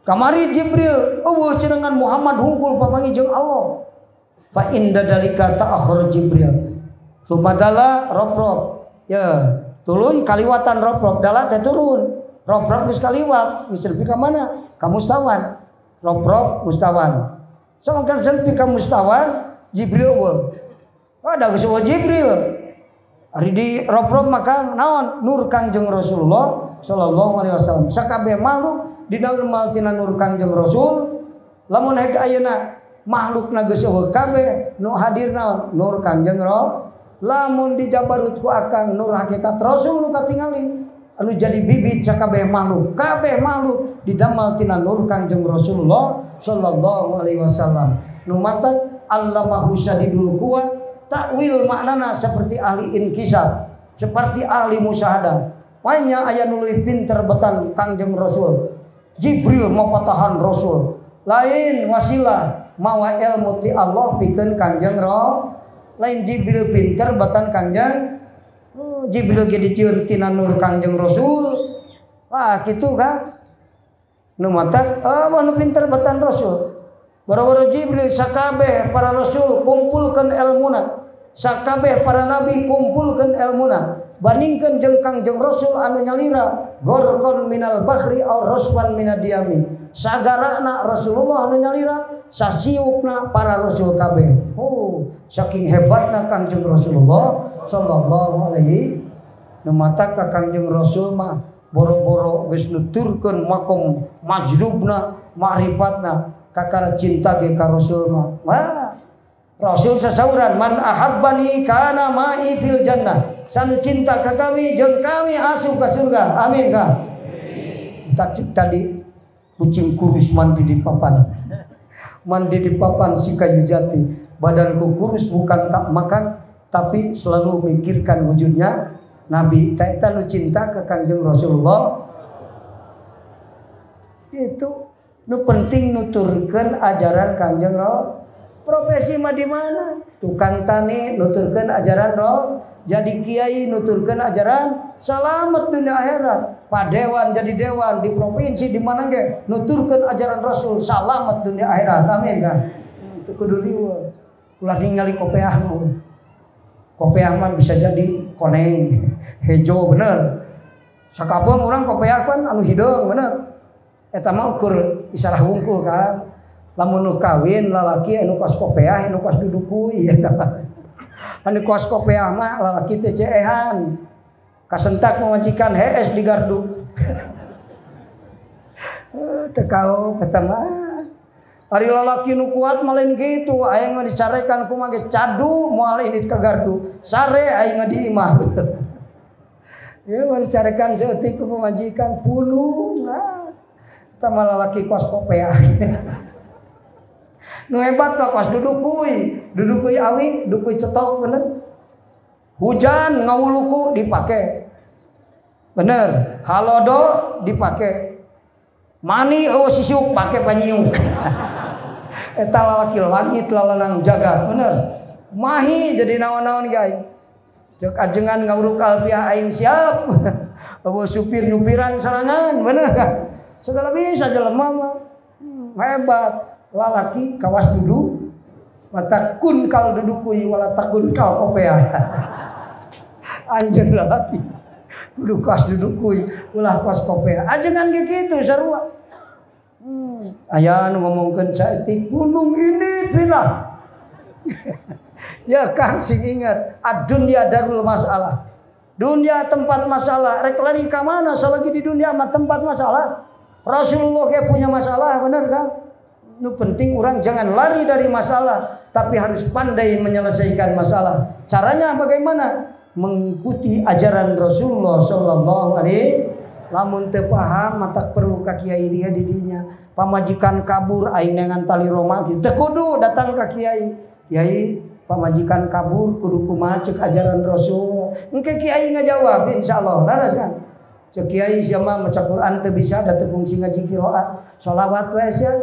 kamari Jibril eueuh cenengan Muhammad hungkul papanggih jeung Allah fa inda dalika ta'akhur Jibril sumadala rob-rob ya tuluy kaliwatan rob-rob dala teh turun rob-rob geus kaliwat geus nepi ka mana ka mustawan rob-rob mustawan sangkan nepi ka mustawan Jibril eueuh ada geus eueuh Jibril ari di rob-rob maka naon nur Kangjeng Rasulullah sallallahu alaihi wasallam sakabeh makhluk di dalam maltina nur Kangjeng Rasul lamun heg ayeuna makhlukna geus eueuh kabeh nu hadir naon nur Kangjeng Rasul lamun dijabarut ku akang nur hakikat Rasul nu katingali anu jadi bibit sakabeh makhluk kabeh makhluk didamal tina nur Kangjeng Rasulullah sallallahu alaihi wasallam nu matak allamahu syadidul quwa takwil maknana seperti ahli inkisar seperti ahli musyahadah banyak aya nu leuwih pinter betan Kangjeng Rasul Jibril mapatahan Rasul lain wasilah mawa ilmu ti Allah pikeun Kangjeng Rasul lain Jibril pinter batan Kangjeng Jibril ge dicieun tina nur Kangjeng Rasul wah kitu kan nu matak nu pinter batan Rasul boro-boro Jibril sakabeh para rasul kumpulkeun elmuna sakabeh para nabi kumpulkeun elmuna bandingkeun jeung Kangjeng Rasul anu nyalira gorkon minal bahri aw rosban minad diami sagarana Rasulullah anu nyalira sasiupna para rasul kabeh. Oh, saking hebatna Kangjeng Rasulullah sallallahu alaihi nu mata ka Kangjeng Rasul mah Boro-boro geus nuturkeun makom majdubna ma'rifatna kakara cinta ge ka Rasul mah. Wah, Rasul sasauran man ahabbani kana ma'i fil jannah. Sanu cinta ka kami jeung kami asup ka surga. Amin ka. Tak tadi kucing kurus mandi di papan. Mandi di papan si kayu jati. Badanku kurus bukan tak makan tapi selalu mikirkan wujudnya Nabi. Ta eta nu cinta ka Kangjeng Rasulullah. Itu nu penting nuturkeun ajaran Kangjeng Rasul. Profesi mah di mana? Tukang tani nuturkeun ajaran roh, jadi kiai nuturkeun ajaran selamat dunia akhirat. Padewan jadi dewan di provinsi di mana ge nuturkeun ajaran Rasul selamat dunia akhirat. Amin kan? Itu kudu riweuh. Ulah ningali kopeah mah. Kopeah mah bisa jadi koneng, hejo bener. Sakapeung urang kopeah pan anu hideung bener. Eta mah ukur isarah wungkul kan. Lamun nu kawin lalaki anu kos kopeah anu kos dudukui eta mah. Anu kos kopeah mah lalaki teh ceehan. Kasentak pamajikan hees di gardu. Teu kao eta mah. Ari lalaki nu kuat mah lain kitu, aing mah dicarekan kumaha ge cadu moal indit ka gardu. Sare aing mah di imah. Ya mah dicarekan saeutik ku pamajikan pulung. Nah, eta mah lalaki kos kopeah. Nu hebat mah kos dudukui, dudukui awi, dudukui cetok bener. Hujan ngawuluku dipake. Bener, halodo dipake. Mani eueuh sisuk pake panyiuk. Eta lalaki langit lalanang jagat, bener. Mahi jadi naon-naon ge. Ceuk ajengan ngawuruk alfiah aing siap. Eueuh supir nyupiran sorangan, bener kan? Segala bisa jelema mah. Hebat. Lalaki kawas duduk mata kun kal dudukui wala takun kal kopea. Anjeun lalaki kudu kawas dudukui ulah kawas kopea. Ajengan ge kitu sarua. Aya nu ngomongkeun saeutik gunung ini pindah. Ya Kang sing ingat, ad-dunya darul masalah. Dunia tempat masalah. Rek lari ka mana salagi di dunia mah tempat masalah. Rasulullah ge punya masalah, bener kan? Nu penting orang jangan lari dari masalah, tapi harus pandai menyelesaikan masalah. Caranya bagaimana? Mengikuti ajaran Rasulullah sallallahu alaihi. Lamun teu paham mata perlu ka kiai dia didinya. Pamajikan kabur aing dengan tali roma kieu. Teu kudu datang ka kiai. Kiai pamajikan kabur kudu kumaha ceuk ajaran Rasul. Engke kiai ngajawab insyaallah. Laras kan? Ceuk kiai sia mah maca Quran teu bisa da teu kungsi ngaji qiraat. Sholawat we sia.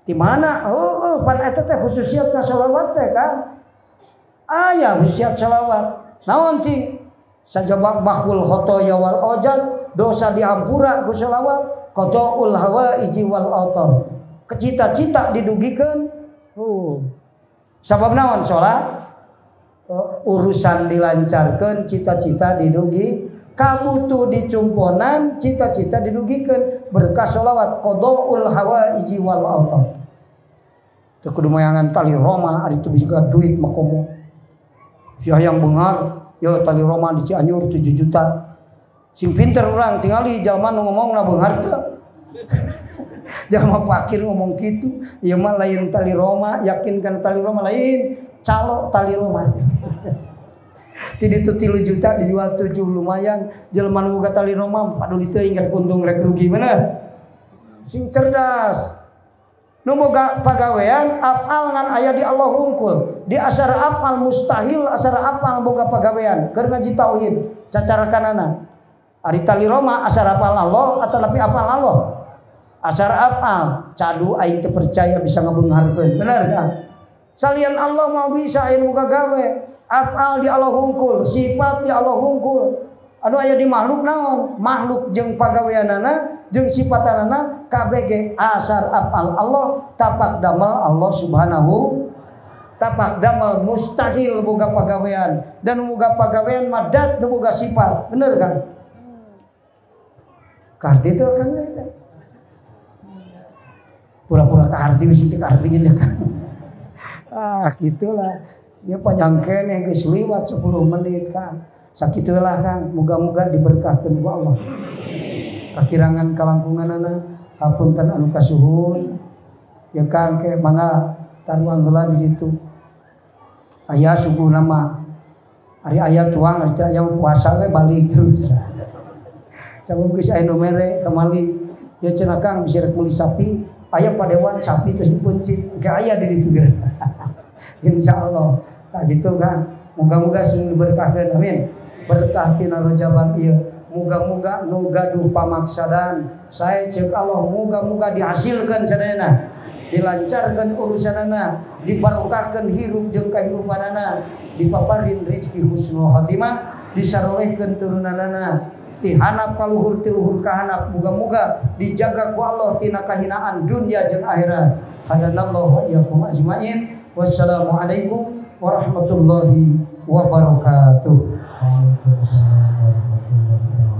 Di mana? Oh, pan eta teh khususiatna sholawat teh kan. Aya khususiat sholawat. Naon cing? Sajaba mahul khotoya wal ojan, dosa dihampura ku sholawat, qadaul hawaiji wal autor. Kecita-cita didugikeun. Sabab naon sholat? Urusan dilancarkeun, cita-cita didugi, kabutuh dicumponan, cita-cita didugikeun berkah sholawat qadaul hawaiji wal autor. Teu kudu mayangan tali Roma ari teu bisa duit mah komo. Sia yang benghar, ya tali Roma di Cianjur 7 juta. Sing pinter urang tingali jalma nu ngomongna beunghar teu. Jalma fakir ngomong kitu, ieu mah lain tali Roma, yakin kana tali Roma lain, calo tali Roma. Ti ditu 3 juta dijual 7 lumayan, jelema nu boga tali Roma paduli teuing rek untung rek rugi bener. Sing cerdas. Nu boga pagawean apal ngan aya di Allah hungkul. Di asar apal mustahil asar apal boga pagawean keur ngaji tauhid cacarakanana. Ari tali Roma asar apal Allah atau lebih apal Allah. Asar apal cadu aing teu percaya bisa ngabeungharkeun. Bener kan? Salian Allah mau bisa aing boga gawe. Afal di Allah hungkul, sifat di Allah hungkul. Anu aya di makhluk naon? Makhluk jeung pagaweanana jeung sifatanana KBG asar apal Allah tapak damel Allah subhanahu tapak damel mustahil boga pagawean dan boga pagawean madat nu boga sifat. Bener kan? Karti itu kan pura-pura kaharti wis teu kaharti gitu kan. Ah gitulah. Ya panjang keneh geus liwat 10 menit kan. Sakitulah kan, moga-moga diberkahkeun ku Allah. Kakirangan kalangkunganana hapunten anu kasuhun. Ya Kang ke mangga taruang heula di ditu. Aya subuh nama ari aya tuang ari aya puasa we balik terus. Sabab geus aya nu mere kamali ya cenah Kang bisa rek meuli sapi aya padewan sapi terus dipeuncit ke aya di ditu geura. Insyaallah tak gitu kan. Moga-moga sing diberkahkeun amin. Berkah tina Rajaban ieu. Moga-moga nu gaduh pamaksadan sae ceuk Allah moga-moga dihasilkeun sadayana. Dilancarkan urusanana, dibarokahkan hirup jeung kahirupanana, dipaparin rezeki husnul khotimah, disarolehkeun turunanana, ti hanap ka luhur ti luhur ka hanap, muga-muga dijaga ku Allah tina kahinaan dunia jeung akhirat. Hadanallahu wa iyyakum ajmain. Wassalamualaikum warahmatullahi wabarakatuh. Waalaikumsalam warahmatullahi wabarakatuh.